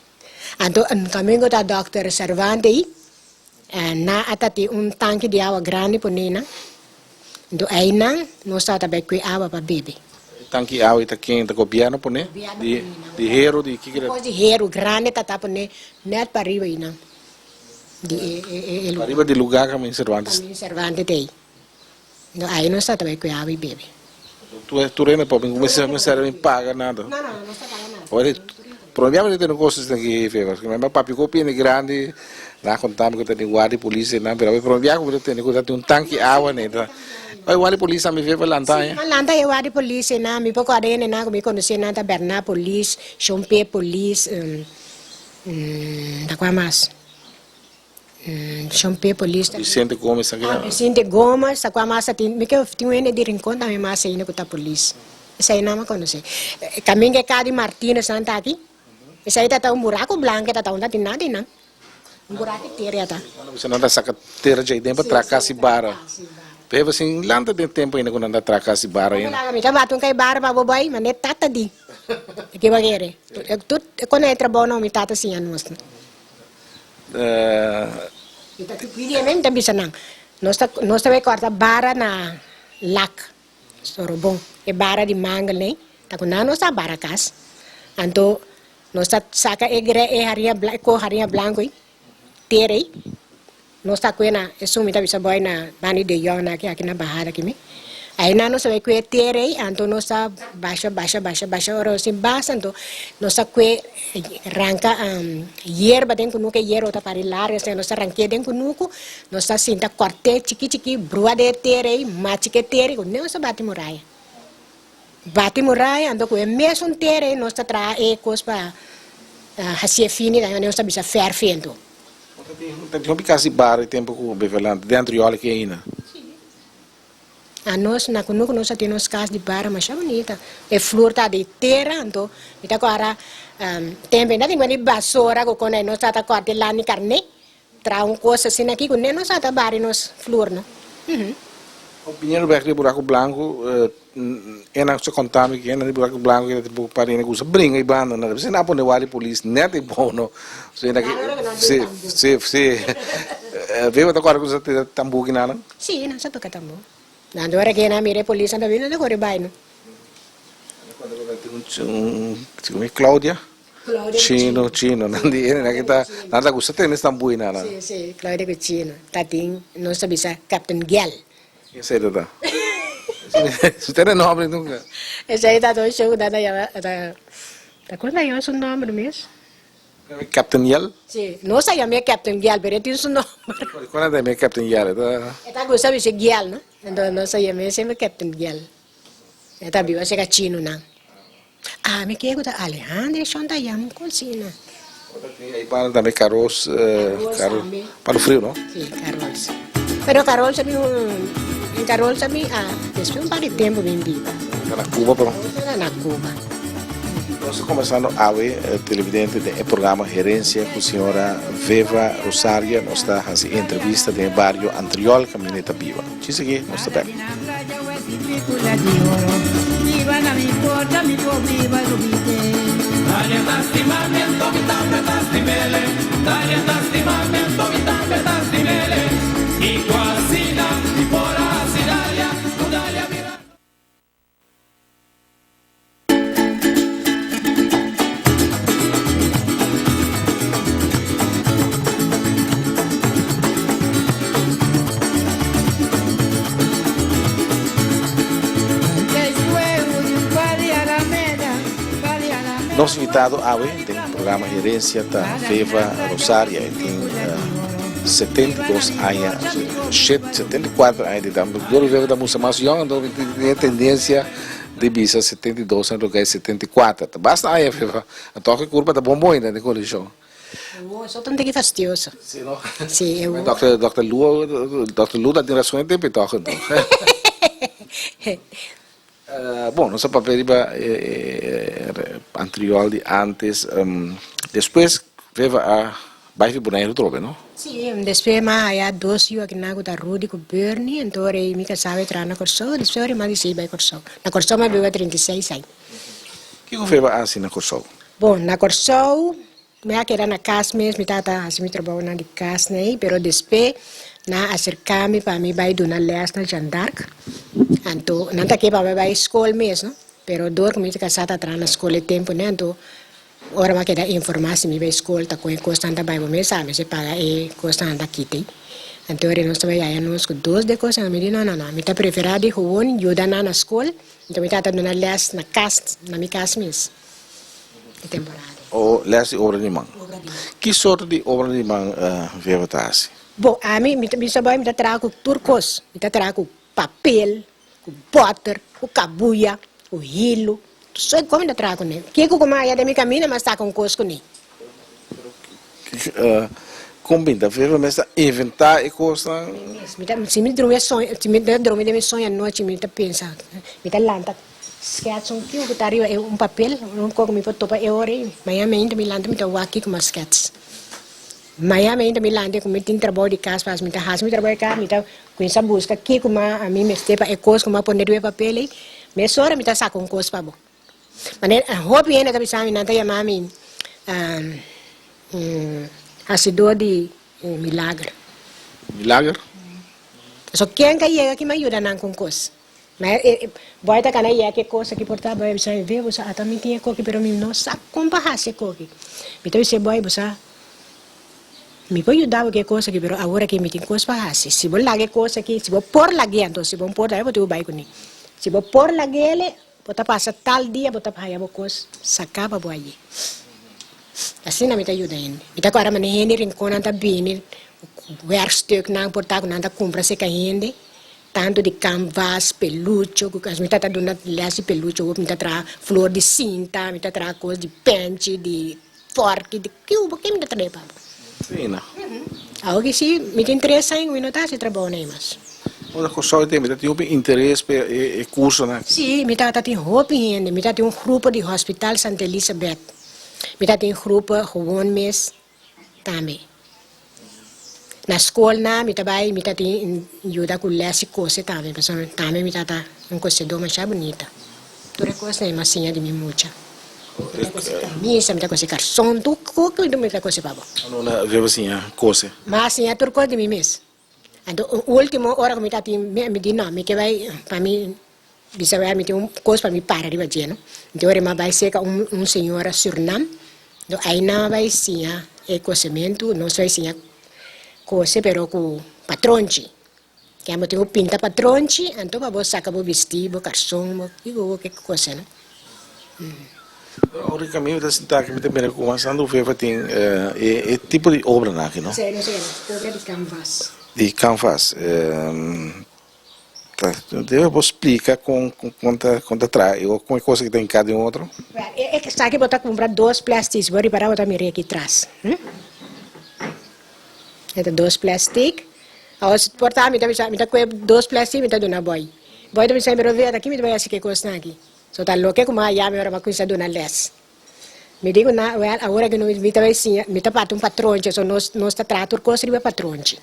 Anto kamingo ta dòkter Cervante ei, nan a ta tin un tanki di awa grandi pone nan. Anto einan nos tabata bai kue awa pa bebe. E tanki awa ei ta ken? Ta gobièrnu pone? Gobièrnu pone nan. Di heru di kiko? Un kos di heru grandi ta ta pone nèt pariba einan di e lugar. Pariba di lugar kaminda Cervantes. Kaminda Cervantes ta ei. Anto ei nos tabata bai kue awa i bebe. Tur hende por bin mester bin paga nada. No, no, no ta paga nada. Ora prome biaha mi ta tene cos asina aki Feva, pasobra mi papia cu hopi hende grandi, nan a conta mi cu ta tin guardia di policia nan, pero prome biaha cu mi ta tene cu ta tin un tanki awa ne ta, oi guardia di policia mi Feva lanta Si, nan lanta e guardia di policia nan, mi por corda hende nan cu mi conoce nan ta Bernard Polis, Shompe Polis, ta cua mas? Shon Pe polis ta. Vicente Gomez ta keda. Ah, Vicente Gomez ta kua mas ta tin, mi ke tin un hende di Rincon tambe mas ainda ku ta polis. Esei nan a konosé. Kaminda e ka di Martinez nan ta aki, esei ta ta un buraku blanku ta ta unda tin nada einan. Un buraku tera ta. Nan ta saka tera djei den pa traha kas di bara. Pero sin lanta den tempu ainda ku nan ta traha kas di bara ainda. Mi ta bati un kai bara pa bo bai, manda e tata di. E ke bo kere? Tur kon e trabou nan mi tata siña nos. Mi ta pidi e mi ta bisa nan, nos ta nos ta bai kòrta bara na lak Sorobon, e bara di mangel nei, ta ku nan nos ta bara kas. Anto nos ta saka e gre e haria e ko haria blanku ei, tera ei, nos ta kue na esun mi ta bisa boi na banda di De Jong na aki aki na bahada aki mi. Ainan nos ta bai kue e tera ei, anto nos ta basha basha basha basha ora nos tin basta anto nos ta kue ranka yerba den kunuku e yerba ta pari larga asina nos ta rank'é den kunuku nos ta sinta kòrt'é chiki chiki brua den e tera ei machik'é e tera ei ku nos ta bati muraya. Bati muraya, anto ku e mesun tera ei nos ta traha e kos pa hasié fini, ta nos ta bisa fèrfi anto. Ta tin hopi kas di bar e tempu ku Beverland den Antriol aki ainda? Si. Anos na kunuku nos a tin nos kas di bar masha bunita. E flur ta di tera, anto mi ta kòrda tempu ainda tin ku di basora ku kon nos ta kòrta e lani karné. Traha un kos asina aki ku nen nos a ta bari nos flur no. Opinion bek di buraku blanku e nan sa konta mi ke nan di buraku blanku ke tipo parina ku sa bringa i banda nan si nan a pone wali polis net i bou no si si si si Veva ta kòrda ku sa tira tambu ki nan? Si nan sa toka tambu nan ta ora ke nan mira e polis nan ta bini nan ta kore bai no. Claudia Chino, chino, nan di ene nan ta, nan ta gusta tene esnan buina nan. Si, si, Claudia cu Chino, ta tin, nos ta bisa Captain Giel. Esey ta ta. Su tene nombre nunca. Esey ta ta un show cu nan ta yama, ta, ta con ta yama su nombre mes? Captain Giel? Si, nos ta yam'e Captain Giel, pero e tin su nombre. Con nan ta yam'e Captain Giel? E ta. E ta gusta bisa Giel, no? Entonces nos ta yam'e semper Captain Giel. E ta biba cerca chino nan. Ami ke ku ta Alejandro shon ta yama un kosina. Ei banda tambe Caros, Caros palo frio no? Si, Carols. Pero Carols a bin un, Carols a bin a despues un par di tempo bin biba. Ta na Cuba pero? Ta na Cuba. Nos ta combersando awe televidente den e programa Herencia cu señora Veva Rosaria. Nos ta haci entrevista den e bario Antriol caminda e ta biba. Ci sigui nos ta bek. Nos invitado awe den programa Herencia ta Veva Rosaria. E tin 72 aña, 74 aña di edad. Dor Veva ta musa mas yong, anto tin e tendencia di bisa 72 anto kai 74. Ta basta aña Veva. Anto e curpa ta bon bon ainda den condicion. Awor so ta un tiki fastioso. Si no? Si, e wou. Dokter, dokter Lu, dokter Lu ta tin rason e tempo e tok anto. Bon, nos a papia riba e antriol di antes. Despues Veva a bai fi Boneiru trobe, no? Si, despues mi a haya dos yu akinan ku ta Rudy ku Bernie, anto ora ei mi kasá bai traha na Kòrsou, despues ora mi a disidi bai Kòrsou. Na Kòrsou mi a biba 36 aña. Kiko Veva a hasi na Kòrsou? Bon, na Kòrsou Mi a keda na kas mes, mi tata a hasi mi trabounan di kas nei, pero despe nan a aserká mi pa mi bai duna lès na Jeanne d'Arc. Anto nan ta ke pa mi bai skol mes, no? Pero dor ku mi ta kasá ta traha na skol e tempu nei, anto ora mi a keda informá si mi bai skol ta kon e kosnan ta bai, bo mes sa mester paga e kosnan ta kit'ei. Anto ora nos ta bai yaya nos ku dos de kosnan, mi di no, no, no, mi ta preferá di gewoon yuda nan na skol, anto mi tata duna lès na kas, na mi kas mes. E temporada. O les di obra di man. Ki sorto di obra di man Veva ta hasi? Bo, ami, mi ta bisa bo, mi ta traha ku tur kos. Mi ta traha ku papel, ku bòter, ku kabuya, ku hilu. Tur kos mi ta traha kuné. Kiko ku mi haya den mi kaminda, mi a saka un kos kuné. Kon bin ta Veva mes ta inventá e kosnan? Mi ta, si mi drumi a soña, si mi ta drumi den mi soña anochi, mi ta pensa, mi ta lanta. Skets un kiu ku ta riba e un papel, un koko mi por topa e ora ei. Maña mainta mi lanta mi ta wak kiko mas skets. Maña mainta mi lanta ku mi tin trabou di kas pa hasi, mi ta hasi mi trabou di kas, mi ta kuminsá buska kiko mas ami mester pa e kos ku mi a pone riba e papel ei. Mesora mi ta saka un kos pa bo. Manera hopi hende ta bisa mi, nan ta yama mi hasidor di milager. Milager? Pasobra ken ka yega aki mi a yuda nan ku un kos. Ma e boy ta kana yek e kos aki por ta boy a bisa mi, ve bo sa ata mi tin e koki pero mi no sa kon pa hasi e koki. Mi ta bisa e boy bo sa mi por yuda bo ku e kos aki pero awor aki mi tin kos pa hasi. Si bo laga e kos aki, si bo por lag'é anto si bo no por tambe bo tin ku bai kuné. Si bo por lag'é bo ta pasa tal dia bo ta haya bo kos saká pa bo ayé. Asina mi ta yuda hende. Mi ta kòrda manera hende rinkonnan ta bini ku wèrkstuknan por ta ku nan ta kumpra seka hende. Tantu di canvas, pelucho, ku mi ta ta duna les di pelucho hopi, mi ta traha flor di sinta, mi ta traha kos di penchi, di fòrki, di kiubo ke mi ta traha papa. Asina. Awor ki si mi tin tres aña ku mi no ta hasi trabou nei mas. Ora Kòrsou e tempu ta tin hopi interes pa e kursonan aki. Si, mi tabata tin hopi hende. Mi ta tin un grupo di Hospital Santa Elisabeth. Mi ta tin grupo gewoon mes tambe. Na skolnan mi ta bai, mi ta tin yuda ku les i kose tambe, pasobra tambe mi tabata un kosedó masha bunita. Tur e kosnan e masiña di mi mucha. Mi ta kose kamisa, mi ta kose karson, tur kos mi ta kose pa bo. Unda unda Veva siña kose? Mi a siña tur kos di mi mes. Anto un ultimo ora ku mi ta tin mi di no mi ke bai pa mi bisa wea mi tin un kos pa mi para riba dje no. Anto ora mi a bai serka un un señora Surnam anto ainan a bai siña e kosementu nos bai siña kose pero ku patronchi. Ke bo tin ku pinta patronchi anto pa bo saka bo bisti bo karson bo kiko bo ke kose no. Ora ku mi ta sinta aki mi ta mira ku Santo Fefa tin e tipo di obranan aki no. Sí, no sé, obra di canvas. Di canvas. Debe bo splika kon kon ta kon ta traha i kon e kos aki ta hinká den otro? Wèl, e esaki bo ta kumpra dos plastic, bo ripará bo ta mira aki tras. E ta dos plastic. Awor si por ta mi ta bisa mi ta kue dos plastic mi ta duna boy. Boy ta bisa pero Veta ki mi ta bai hasi ke kosnan aki? So ta loke ku mi a yami ora mi a kuminsá duna lès. Mi di ku nan, wèl, awor aki mi ta bai siña, mi ta parti un patronchi, so nos nos ta traha tur kos riba e patronchi.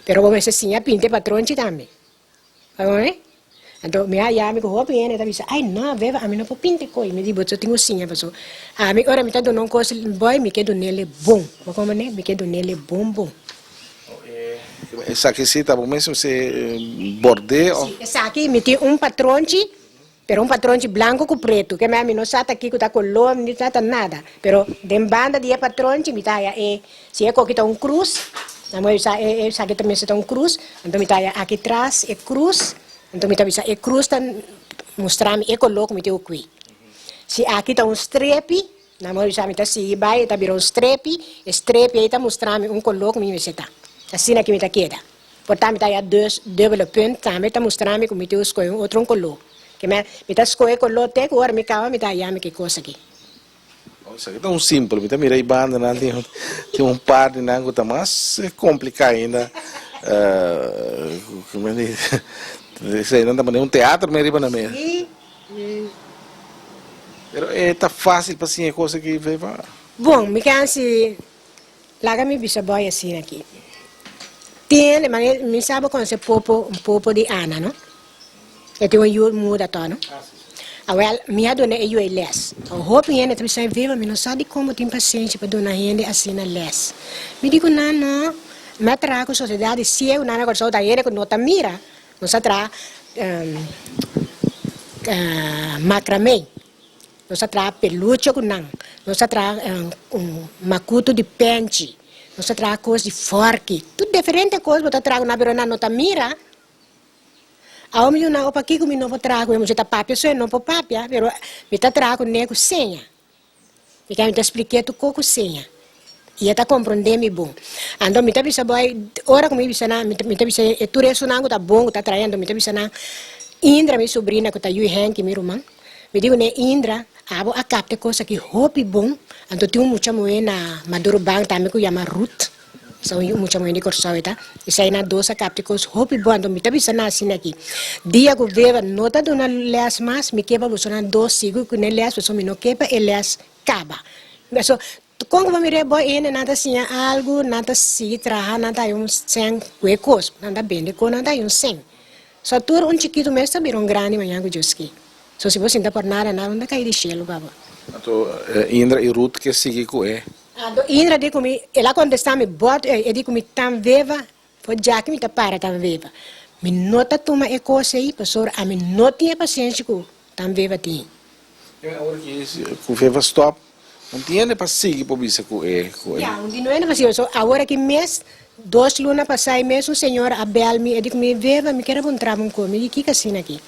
Pero bo mester siña pinta e patronchi tambe. Oi? Anto mi a yami ku hopi hende ta bisa, ai no, Veva, ami no por pinta e koi. Mi di, bo so tin ku siña paso ami ora mi ta duna un kos boy mi ke dun'el e bon. Bo komprende? Mi ke dun'el e bon bon. Esaki si ta bo mes mester bord'é òf? Si, esaki mi tin un patronchi. Pero un patronchi blanco cu preto, ke mi no sa ta kico ta color, ni sa ta nada. Pero den banda di e patronchi mi ta haya e, si e koki ta un cruz, nan bo bisa e esaki ta mester ta un cruz, anto mi ta haya aki tras e cruz, anto mi ta bisa e cruz ta mustra mi e color cu mi tin cu cui. Si aki ta un strepi, nan bo bisa mi ta sigui bay e ta bira un strepi, e strepi ey ta mustra mi un color cu mi mester ta. Asina ki mi ta keda. Por ta mi ta haya dos dubbele punt tambe ta mustra mi ku mi tin ku skohe un otro un koló. Ke mi mi ta skohe koló te ku ora mi kaba mi ta haya mi ki kos aki. Esaki ta un simpel, mi ta mira e bandanan tin tin un par di nan ku ta mas kompliká ainda eseinan ta manera un teatro mi riba nan mes. Pero e ta fásil pa siña e kos aki Veva? Bon, mi ke hasi Laga mi bisa boy asina aki. Tin ma mi sa bo conoce Popo, Popo di Ana no? E tin un yu muda to no? Awel, mi a duna e yu ei les. Hopi hende ta bisa, Veva, mi no sa dikon bo tin pasenshi pa duna hende asina les. Mi di ku nan no, mi a traha ku Sociedad di Ciego nan na Kòrsou, ta hende ku no ta mira. Nos a traha macramé. Nos a traha peluche ku nan, nos a traha makutu di penchi, nos a traha kos di fòrki, tur diferente kos bo ta traha ku nan pero nan no ta mira. Awo mi di nan, o pakiko mi no por traha ku e mucha ta papia so e no por papia, pero mi ta traha kuné ku seña. Mi ta mi ta splik'é tur kos ku seña i e ta komprondé mi bon. Anto mi ta bisa bo ai, ora ku mi bisa nan, mi ta bisa e tur esunnan ku ta bon ku ta traha anto mi ta bisa nan, Indra mi sobrina ku ta yu Henky mi ruman, Mi di kuné, Indra, abo a kapta e kos aki hopi bon. Anto tin un mucha muhé na Maduro Bank tambe ku yama Ruth. Esa un mucha muhé di Kòrsou e ta. Esei nan dos a kapta e kos hopi bon. Anto mi ta bisa nan asina aki, dia ku Veva no ta duna lès mas, mi ke pa bosonan dos sigui kuné lès pasobra mi no ke pa e lès kaba. Pasobra kon ku bo mira e bo hende nan ta siña algu, nan ta sigui traha, nan ta haña un sèn ku e kos, nan ta bende kos, nan ta haña un sèn. So tur un chikitu mes ta bira un grandi mañana ku Dios ke. So si bo sinta por nada, nada no ta kai di shelu pa bo. Anto Indra i Ruth ke sigui ku e. Anto Indra di ku mi, el a kontestá mi bòt ei, e di ku mi tan veva, for djaki mi ta para tan veva. Mi no ta tuma e kos ei, pasobra ami no tin e pasenshi ku tan veva tin. E ora ki ku veva stòp, Un tiende pa sigui por bisa ku e ku e. Ya, un di nuebe pa sigui. So, awor aki mes, dos luna pasá e mes un señora a bèl mi, e di ku mi, Veva, mi kier a puntra bo un kos. Mi di, Kiko asina aki?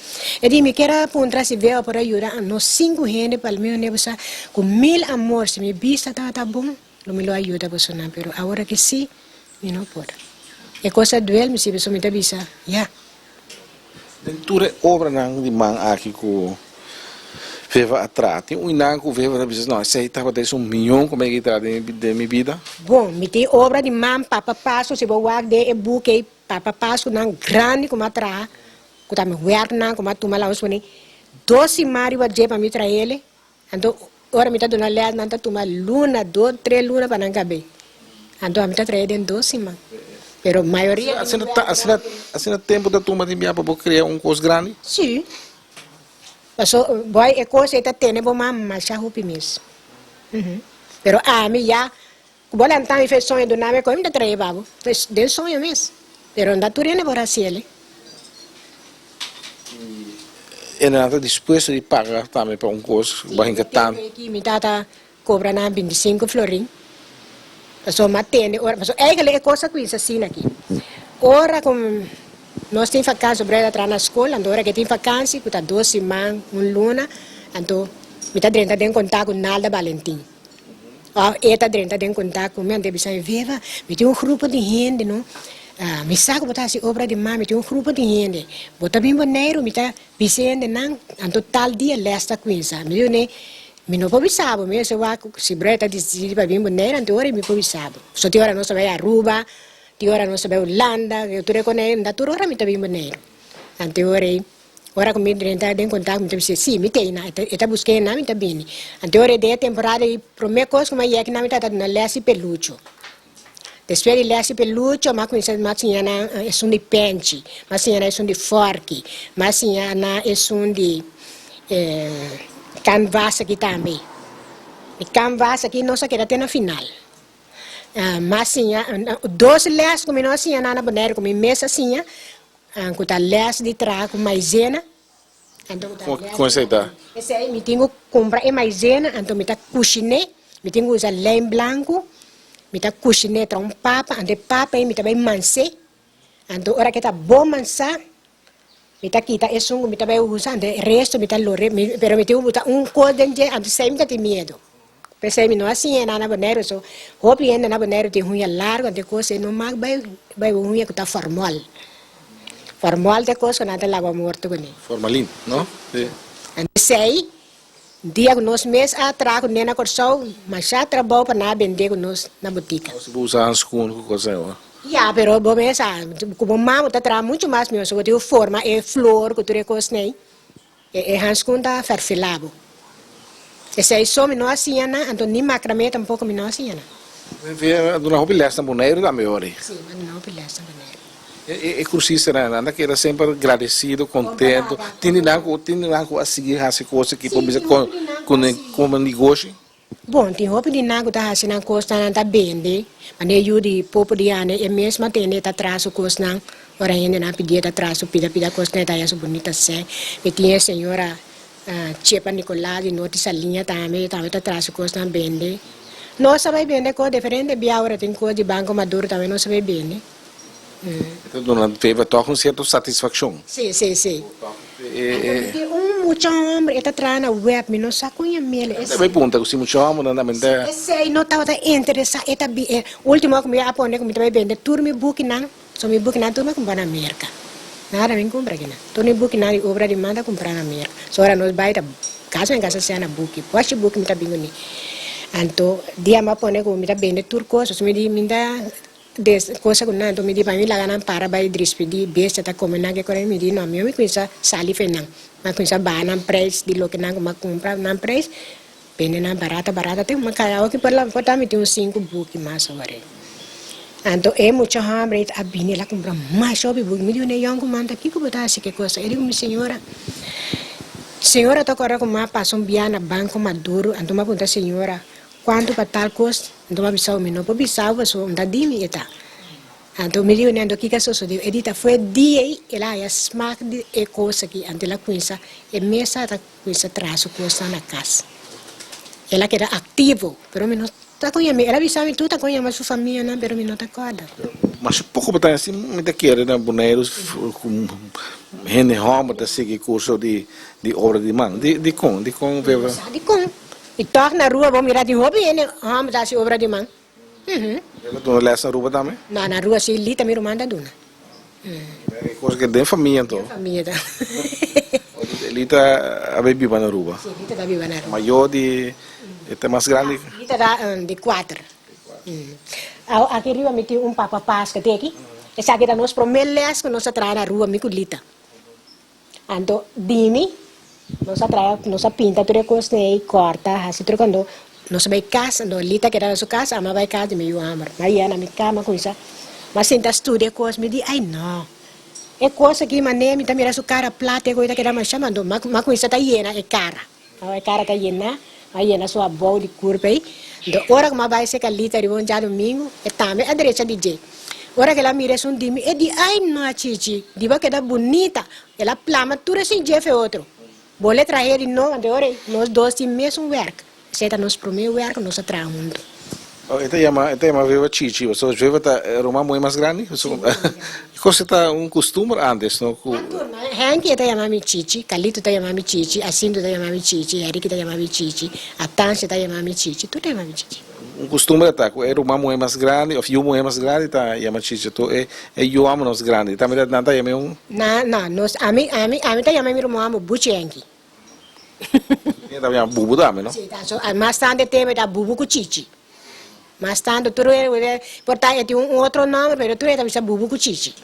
E di, Mi kier a puntra si Veva por a yuda nos sinku hende pa mi hende bo sa ku mil amor, si mi bista tabata bon, lo mi lo a yuda bosonan, pero awor aki sí, mi no por. E kos a duel mi si, pasobra mi ta bisa, ya. Den tur e obranan di man aki ku Veva a traha, tin un nan ku Veva ta bisa, no, esei tabata esun mion ku mi a traha den mi bida? Bon, mi tin obra di man Papa Pasku, si bo wak den e buki ei, Papa Pasku nan grandi ku mi a traha, ku ta mi wèrknan ku mi a tuma laos pone dos siman riba dje pa mi traha ele, anto ora mi ta duna lès nan ta tuma luna, dos, tres luna pa nan kab'é. Anto ami ta trae den dos siman. Pero mayoria di Asina ta, asina, asina tempu ta tuma tin bia pa bo krea un kos grandi? Sí. Paso boy e kos ei ta tene bo man masha hopi mes. Pero ami ya ku bo lanta mi fe soño duna mi e kos mi ta trae pa bo. Den soño mes. Pero no ta tur hende por hasi el. I e nan ta dispuesto di paga tambe pa un kos ku bo a hinka tantu. Mi tata Cobra nan bintisinco florin. Pasobra mi a tende ora, pasobra eigenlijk e cos a cuminsa asina aki. Ora cu nos tin vakantie, Breda a traha na school, anto ora cu e tin vakantie, cu ta dos siman, un luna, anto mi ta drenta den contact cu Nalda Balentin. Of e ta drenta den contact cu mi, anto e bisa mi, Veva, mi tin un grupo di hende no, mi sa cu bo ta haci obra di man, mi tin un grupo di hende, bo ta bin Boneiru, mi ta bisa e hendenan, anto tal dia les ta cuminsa. Mi di, ne, Mi no por bisa bo, mi mester wak si Breda ta disidi pa bin Bonaire anto ora mi por bisa bo. So tin ora nos ta bai Aruba, tin ora nos ta bai Hulanda, tur e konai, nta tur ora mi ta bin Bonaire. Anto ora ei, ora ku mi drenta den kontakto mi ta bisa si, mi ta ei na, e ta buska ei na mi ta bini. Anto ora ei den e temporada ei prome kos ku mi a yega na mi tabata duna les di pelucho. Despues di les di pelucho mi a kuminsá mi a siña nan esun di penchi, mi a siña nan esun di fòrki, mi a siña nan esun di kanvas aki tambe. E kanvas aki nos a keda te na final. Mi a siña dos les ku mi no a siña nan na Boneiru ku mi mes a siña, ku ta les di traha ku maizena. Kon esei ta? Esei mi tin ku kumpra e maizena, anto mi ta kushiné, mi tin ku usa lèim blanku, mi ta kushiné tra un papa, anto e papa ei mi ta bai mans'é, anto ora ke ta bon mansá, mi ta kita esun ku mi ta bai usa, anto e resto mi ta lor'é, pero mi tin ku buta un kos den dje, anto esei mi ta tin miedu. P'esei mi no a siña nan na Boneiru, so hopi hende na Boneiru tin huña largu, anto e kos ei no mak bai bai un huña ku ta formòl. Formòl ta e kos ku nan ta laba morto kuné. Formalin, no? Si. Anto esei, dia ku nos mes a traha kuné na Kòrsou, masha trabou pa nan a bende ku nos na botika. Nos bo usa hanskun ku kos ei, Ya, pero bo mes sa, ku bo mama bo ta traha muchu mas mihó, so bo tin ku forma e flor ku tur e kosnan ei. E hanskun ta ferfilá bo. Esei so mi no a siña nan, anto ni makramé tampoko mi no a siña nan. Mi a duna hopi lès na Boneiru tambe ori. Sí, mi a duna hopi lès na Boneiru. E kursistanan nan ta keda semper gradesido, kontento. Tin di nan ku tin di nan ku a sigui hasi kos aki por bisa komo negoshi? Bon, tin hopi di nan ku ta hasi nan kosnan, nan ta bende. Manera yu di popo di anda e mes mantende e ta traha su kosnan. Ora hendenan pidié e ta traha su pida pida kosnan e ta haya su bunita sèn. Mi tin e señora Chepa Nicolas di Norte Saliña tambe, e tambe ta traha su kosnan bende. Nos ta bai bende kos diferente bia ora tin kos di Banco Maduro tambe nos ta bai bende. E ta duna Feva tòg un sierto satisfakshon. Sí, sí, sí. Anto tin un mucha homber e ta traha na web, mi no sa kon yam'el. E ta bai punta ku si mucha hombernan tambe ta. Esei no tabata interesá, e ta bi e ultimo ku mi a pone ku mi ta bai bende tur mi bukinan, so mi bukinan tur mi a kumpra na Merka. Nada mi kumpra akinan. Tur mi bukinan di obra di man ta kumpra na Merka. So ora nos bai ta gasta mi gasta sea na buki, boshi buki mi ta bin kuné. Anto dia mi a pone ku mi ta bende tur kos, so mi di mi ta. Des cosa cu nan, mi di pa mi laga nan para bay drispidi bestia ta come nan ke kore mi di no mi mi cuminsa sali fe nan mi a cuminsa baha nan prijs di loke nan cu mi a cumpra nan prijs bende nan barata barata te mi caya awo ki por la por ta mi tin un sinku buki mas ora anto e mucha homber a bini el a cumpra masha hopi buki mi di e yoncuman ta kico bo ta haci ke cosa e di cu mi señora señora ta corda cu mi a pasa un bia na banco maduro anto mi a puntra señora Cuanto pa tal cos? Anto mi a bisa bo, mi no por bisa bo pasobra un ta di mi e ta. Anto mi di bo, anto kiko a sosode? E di ta fue dia ei el a haya smak di e cos aki, anto el a cuminsa, e mes a ta cuminsa traha su cosnan na cas. El a keda activo, pero mi no ta con yama, el a bisa mi tur ta con yama su famianan, pero mi no ta corda. Masha poco bo ta haci, mi ta kere na Boneiru cu hende homber ta sigui curso di obra di man. Dicon? Dicon? Mi no sa dicon. I tòg na Aruba bo mira tin hopi hende hòmber ta hasi obra di man. E ta duna lès na Aruba tambe? No, na Aruba si Lita mi ruman ta duna. E cosa ke den famia anto. Den famia ta. Elita a bay biba na Aruba. Si, Elita ta biba na Aruba. Mayor di e ta mas grandi? Elita ta di kuater. Awo aki riba mi tin un papa paska te aki. Esaki ta nos prome les ku nos a traha na Aruba mi ku Lita. Anto di mi nos a traha nos a pinta tur e kosnan ei kòrta hasi tur kando nos a bai kas anto Lita keda na su kas ami a bai kas di mi yu hamber mi a yega na mi kama kuminsá mi a sinta studia e kos mi di ai no e kos aki manera mi ta mira su kara plat e kos ta keda masha anto mi a kuminsá ta yena e kara e kara ta yena mi a yena su abou di kurpa ei anto ora ku mi a bai seka Lita riba un djadumingu e tambe a drecha di dje. Ora ku el a mira esun di mi, e di, Ai no, Chichi, di bo a keda bunita. El a plama tur esun djef e otro. Bo le trahe di no, anto e ora ei nos dos tin mesun wèrk. Esei ta nos promé wèrk ku nos a traha huntu. Oh, e ta yama, e ta yama Veva Chichi, pasobra Veva ta e ruman muhé mas grandi. E kos e ta un kustumber ántes, no? Ku. Henky e ta yama mi Chichi, Kalito ta yama mi Chichi, Asinto ta yama mi Chichi, Ericky ta yama mi Chichi, Atansha ta yama mi Chichi, tur ta yama mi Chichi. Un kustumber ta ku e ruman muhé mas grandi òf yu muhé mas grandi ta yama chichi to e e yu hòmber mas grandi tambe ta nan ta yama e un. Na no nos ami ami ami ta yama mi ruman hòmber buchi enki. Mi ta yama bubu tambe no. Si ta so mas tantu e tempu e ta bubu ku chichi mas tantu tur e por ta e tin un otro nòmber pero tur e ta bisa bubu ku chichi.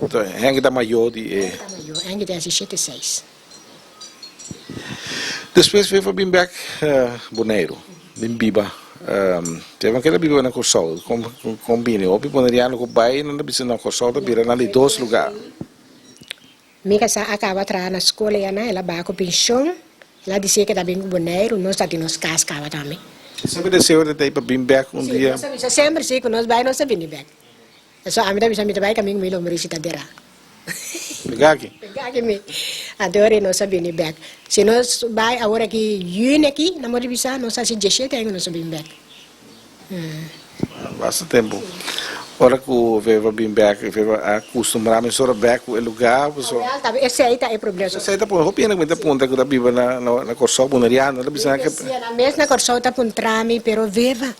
To Henky ta mayó di e. Henky ta mayó Henky ta hasi shete seis. Despues Veva bin bek Boneiru, bin biba. Veva keda biba na Kòrsou. Kon bini? Hopi boneriano ku bai nan ta bisa na Kòrsou ta bira nan di dos lugá. Mi kasá a kaba traha na skol eya nan, el a baha ku penshon, el a disi ke ta bin ku Boneiru, nos ta tin nos kas kaba tambe. Semper deseo ta tei pa bin bek un dia? Si, nos ta bisa semper si ku nos bai nos ta bini bek. Eso ami ta bisa mi ta bai kaminda ku mi lombrishi ta derá. Pega aki. Pega aki mi. Anto ora nos a bini bek. Si nos bai awor aki yüni aki, nan por di bisa nos hasi dieshete aña ku nos a bini bek. Basta tempu. Ora ku Veva bin bek, Veva a kustumbrá mesora bek ku e lugá. Awel ta esei ta e problema. Esei ta pone hopi hende ku mi ta puntra ku ta biba na Kòrsou, boneriano, ta bisa nan ke. Nan mes na Kòrsou ta puntra mi, pero Veva.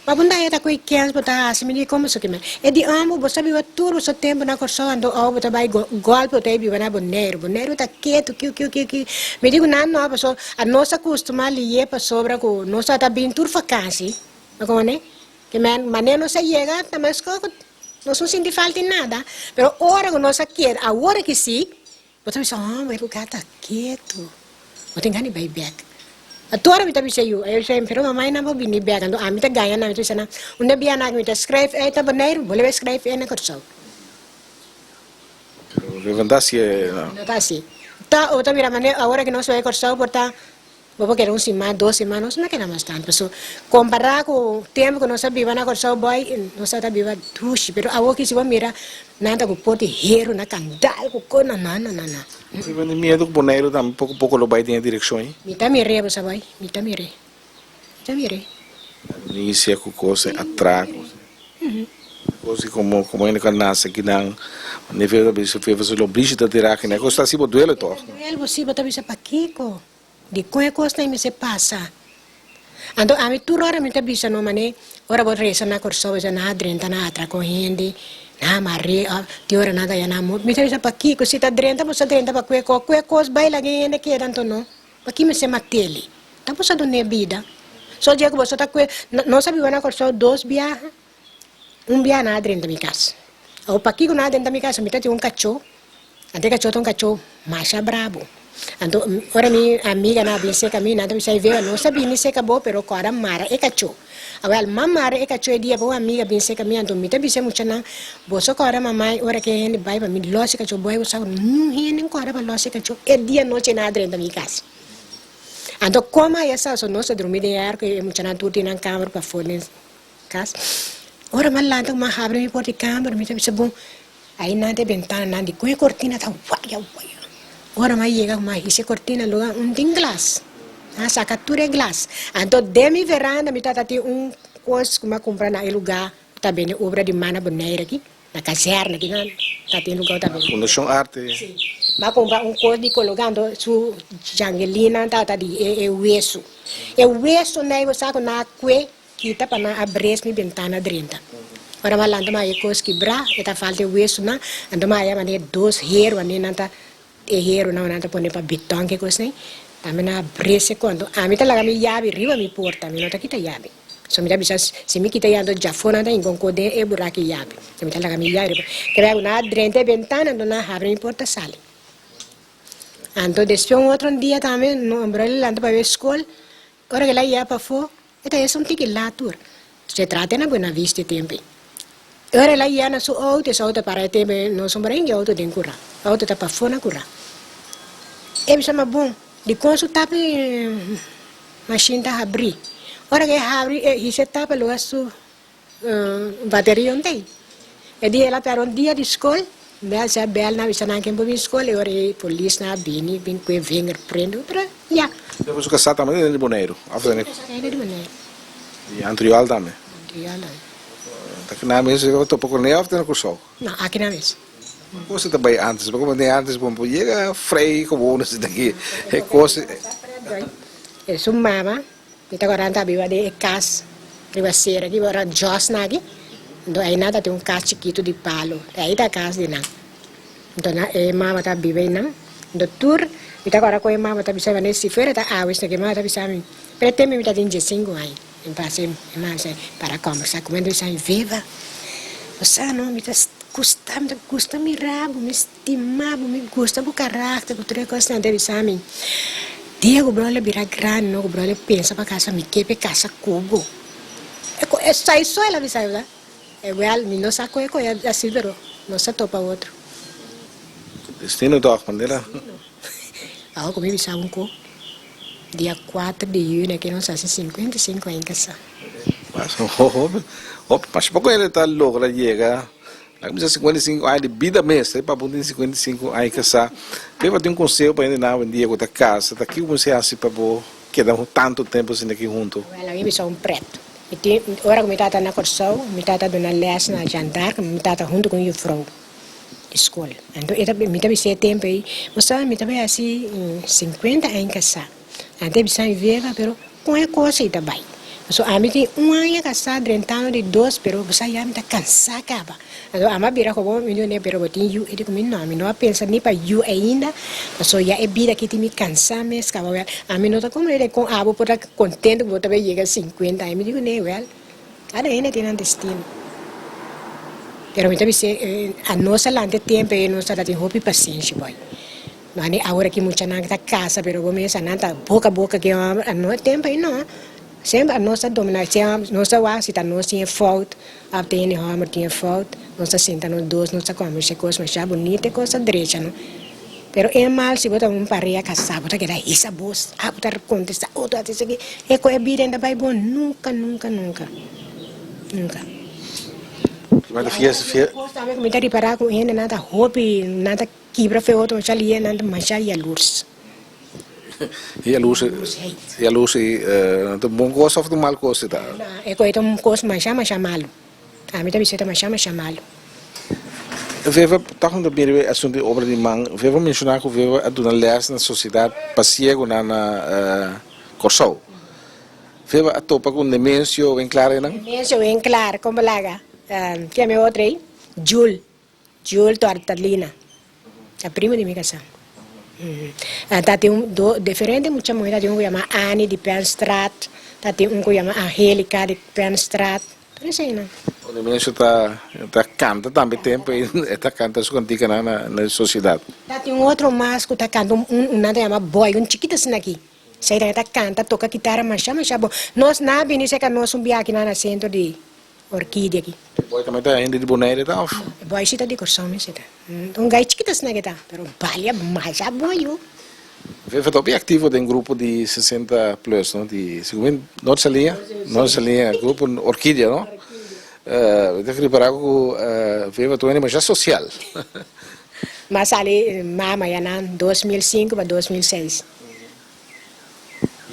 Ma bo ndaya ta koe kens bo ta hasi? Mi di, Komo esaki men? E di, Amo, bo sa biba tur boso tempu na Kòrsou, anto awo bo ta bai gòlpe bo ta e biba na Boneiru. Boneiru ta ketu, kiu, kiu, kiu, kiu. Mi di ku nan no, paso a nos a kustumá lié pasobra ku nos a ta bin tur fakansi, bo kono? Ke men, manera nos a yega ta meskos ku nos no sinti falta di nada. Pero ora ku nos a keda, awor aki si, Bo ta bisa, Oh, e lugar ta ketu. Bo tin gana di bai bek. Atora mi ta bisa yu, e bisa, pero mamai nan por bini bek. Anto ami ta gaña nan, mi ta bisa nan, unda bia nan mi ta skrijf uit na Boneiru, bo lo bai skrijf uit na Kòrsou. Pero levantá si e. No ta asi. Ta, bo ta mira manera awor aki nos bai Kòrsou por ta Bo por keda un siman, dos siman, nos no keda mas tantu. Pasobra kompará ku tempu ku nos a biba na Kòrsou bòi, nos tabata biba dushi. Pero awor ki si bo mira, nan ta ku por di heru na kandal ku kos, no, no, no, no. Bo tin miedu ku Boneiru tambe poko poko lo bai den e direkshon ei? Mi ta mir'é, bo sa bai, mi ta mir'é, mi ta mir'é. Ladronisia ku kos, atrako. Kos di komo komo hende ku a nase akinan, manera ta bisa, fe lo blishi ta tira akinan, e kos ta hasi bo duele tòg. Ta duel bo si, bo ta bisa pakiko? Di kon e kosnan mester pasa? Anto ami tur ora mi ta bisa no mane ora bo resa na Kòrsou bo bisa nan a drenta nan a atraka un hende, nan a mar'é òf tin ora nan ta haña nan morto. Mi ta bisa pakiko? Si ta drenta bo sa drenta pa kue kos, kue kos bai laga e hende keda anto no. Paki mester mat'el? Ta bo sa dun'é bida. So dje ku boso ta kue, nos a biba na Kòrsou dos biaha, un biaha nan a drenta mi kas. Awor pakiko nan a drenta mi kas? Mi ta tin un kachó. Anto e kachó ta un kachó masha brabo. Anto ora mi amiganan a bin seka mi, nan ta bisa, Veo, nos a bini seka bo, pero kòrda mara e kachó. Awèl, m'a mara e kachó e dia pa un amiga bin seka mi, anto mi ta bisa e muchanan, Boso kòrda mamai ora ku e hende bai pa mi lòs e kachó, bo a sa ku niun hende no kòrda pa lòs e kachó e dia nochi nan a drenta mi kas. Anto komo a sa, so nos ta drumi den e arko, e muchanan tur tin nan kamer pafó den kas. Ora m'a lanta ku m'a habri mi porta di kamer, mi ta bisa, Bon, Ai nan ta e bentananan di ku e kortina ta waya waya. Ora mi a yega ku mi a hisa e kortina luga un tin glas. Nan a saka tur e glas. Anto den mi veranda mi tabata tin un kos ku mi a kumpra na e luga ku ta bende obra di man na Bonaire aki, na kazerne aki nan ta tin luga ku ta bende. Fundashon Arte. Si. Mi a kumpra un kos di kologa anto su jangelinnan tabata di e wesu. E wesu nei bo sa ku nan a kue kita pa nan a bres mi bentana drenta. Ora m'a lanta m'a haña e kos kibrá, e ta falta e wesunan, anto m'a haña manera dos heru, manera nan ta e herunan nan ta pone pa beton ke kosnan, tambe nan a brese kon. Anto ami ta laga mi yabi riba mi porta, mi no ta kita yabi. So mi ta bisa si mi kita yabi anto djafó nan ta hinkonko den e buraki yabi. So mi ta laga mi yabi riba. Kebei ku nan a drenta e bentana anto nan a habri mi porta sali. Anto despues un otro dia tambe no brother lanta pa bai skol, ora ku el a yega pafó e ta hesa un tiki lat tur. Se trata na Buena Vista e tempu ei. Ora el a yega na su outo, e su outo a para e tempu ei, no sombra hende outo den kura, outo ta pafó na kura. E bisa ma bon, dikon su tapa e mashin ta habrí? Ora ku e habri e hisa e tapa lo a su Bateria un tei. E dia el a pèrdè un dia di skol, bèl si a bèl nan a bisa nan ken por bin skol e ora e polisnan a bini bin ku e vingerprint pero ya. Pero su kasá tambe ta di Boneiru of ta di. Su kasá ta di Boneiru. Di Antriol tambe. Antriol tambe. Ta kinan mes e topa kuné of ta na Kòrsou? No, aki nan mes. Kos ta bai antes, bo komo den antes bo por yega frei gewoon asina aki e kos. E su mama Mi ta kòrda nan ta biba den e kas riba sera aki ora Jos na aki, anto einan ta tin un kas chikitu di palu, ei ta kas di nan. Anto nan e mama ta biba einan, anto tur mi ta kòrda ku e mama ta bisa mi si fuera ta awe esaki e mama ta bisa mi, pero e tempu mi ta tin diesinku aña, mi pasa e mama bisa mi para kòmbersá ku mi, anto mi bisa mi Veva, bo sa no mi ta gusta mi ta gusta mira bo, mi Stima bo, mi gusta bo karakter, bo tur e kosnan ta bisa mi. Dia ku bròler bira grandi no, ku bròler pensa pa kasa, mi ke p'e kasa ku bo. E ku esei so el a bisa mi, e wèl, mi no sa kon e koe asi pero nos a topa otro. Destino tòg, manera. Awor ku mi bisa un ku dia kuater di yüni aki nos hasi 55 aña kasá. Hopi, hopi, masha poko hende ta logra yega Nan bisa 55 aña di bida mes, ta pa bo tin 55 aña kasá. P'e tin un konseho pa hendenan awendia ku ta kasa, ta kiko bo mester hasi pa bo keda tantu tempu asina aki huntu? Wèl, ami bisa un prèt. Mi tin, ora ku mi tata na Kòrsou, mi tata duna lès na Jandark, mi tata huntu ku un yufrou di skol. Anto e ta, mi ta bisa e tempu ei, bo sa, mi ta bai hasi sinkuenta aña kasá. Anto e bisa mi vega, pero Kon e kos ei ta bai? Pasobra ami tin un aña kasá drentando di dos, pero bo sa ya mi ta kansá kaba. Anto ami a bira komo mi di pero bo tin yu? E di ku mi no, mi no a pensa ni pa yu ainda, pasobra ya e bida aki tin mi kansá mes kaba. Wèl, ami no ta komprende kon abo por ta kontento ku bo ta bai yega sinkuenta aña. Mi di kuné, wèl, kada hende tin nan destino. Pero mi ta bis'é, anos a lanta e tempu ei nos tabata tin hopi pasenshi bòi. Mane awor aki muchanan ta casa pero bo mesa nan ta boca boca ki homber a no tempo ai no semper a nos ta domina si nos ta wak si ta nos tin e fout of ta hende homber tin e fout nos ta sinta nos dos nos ta combersa e cos masha bonito e cos ta drecha no pero e mal si bo ta un pareha casa bo ta keda hisa bos a bo ta contesta otro a esaki e cu e bida ta bay bon nunca nunca nunca nunca. Cos tambe cu mi ta ripara cu hendenan ta hopi nan ta. Kibra fe otro masha lié nan ta masha yalurs. Yalurs, yalurs i ta un bon kos of ta un mal kos ta? E kos ta un kos masha masha malu. Ami ta bisa ta masha masha malu. Veva, ta hunta bini riba e asuntu di obra di man. Veva menshoná ku Veva a duna lès na sosiedat pa siegunan na Kòrsou. Veva a topa ku Nemensio Winklaar einan? Nemensio Winklaar, kon bo laga? Ken e otro ei? Jul. Jul Tortalina, ta primo di mi kasá. Ta tin un do diferente mucha muhé, ta tin un ku yama Annie di Penstraat, ta tin un ku yama Angelica di Penstraat, tur eseinan. Onemencio ta ta kanta tambe tempu ei e ta kanta su kantikanan na na sosiedat. Ta tin un otro mas ku ta kanta un un nan ta yama Boy, un chikito asina aki. Esei ta kanta toka kitara masha masha bon. Nos nan a bini serka nos un biaha akinan na sentro di Orkidia aki. E boy tambe ta hende di Bonaire ta of? E boy si ta di Kòrsou mes e ta. Un gai chikito asina ke ta, pero balia masha bon yu. Veva ta hopi aktivo den grupo di 60 plus no, di segun Norte Saliña, Norte Saliña, grupo Orkidia no. Mi ta ripará ku Veva ta un hende masha sosial. M'a sali mama ya na 2005 pa 2006.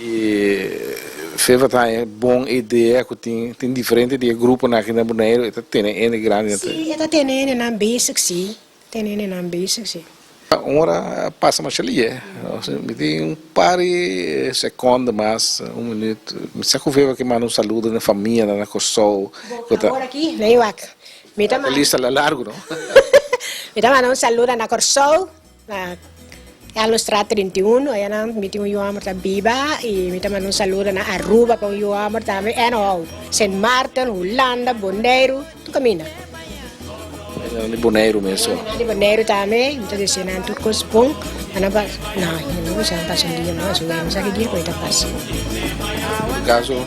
I Feva ta haña bon idea ku tin tin diferente di e gruponan aki na Boneiru e ta tene hende grandi na Sí, e ta tene hendenan bezig sí, tene hendenan bezig sí. Un ora a pasa masha lihe, mi tin un par di sekondo mas, un minuut, mi sa ku Feva ke manda un saludo na e famianan na Kòrsou Bon, awor aki, na e wak. Mi ta E lista la largu, no? Mi ta manda un saludo na Kòrsou, na Carlosstraat 31, ayanan mi tin un yu hòmber ta biba i mi ta manda un saludo na Aruba pa un yu hòmber tambe en hou Sint Maarten, Hulanda, Boneiru, tur kaminda. Ayanan di Boneiru mes so. Ayanan di Boneiru tambe, mi ta desea nan tur kos bon, pa nan pas, no, mi no bisa nan pasa un dia mas, mi no sa ki dia ku e ta pasa. En todo caso,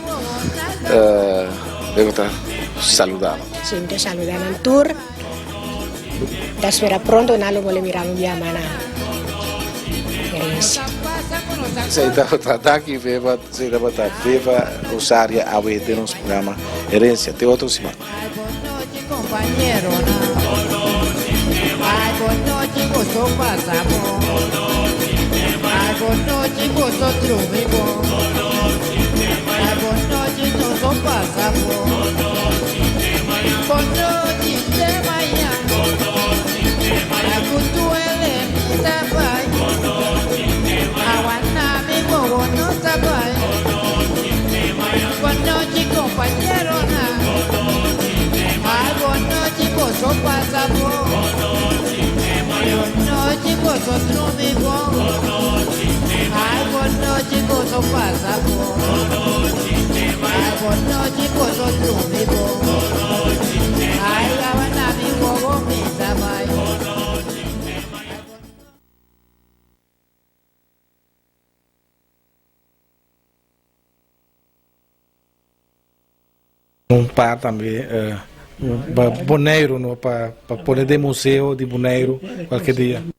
debe ta saluda nan. Si, mi ta saluda nan tur. Ta spera pronto nan lo bole mira mi bia mana herencia. Esei tabata Daki Veva, esei tabata Veva Rosaria awe den nos programa Herencia. Te otro siman. Un par tambe pa Boneiru no pa pone den museo di Boneiru cualkier dia.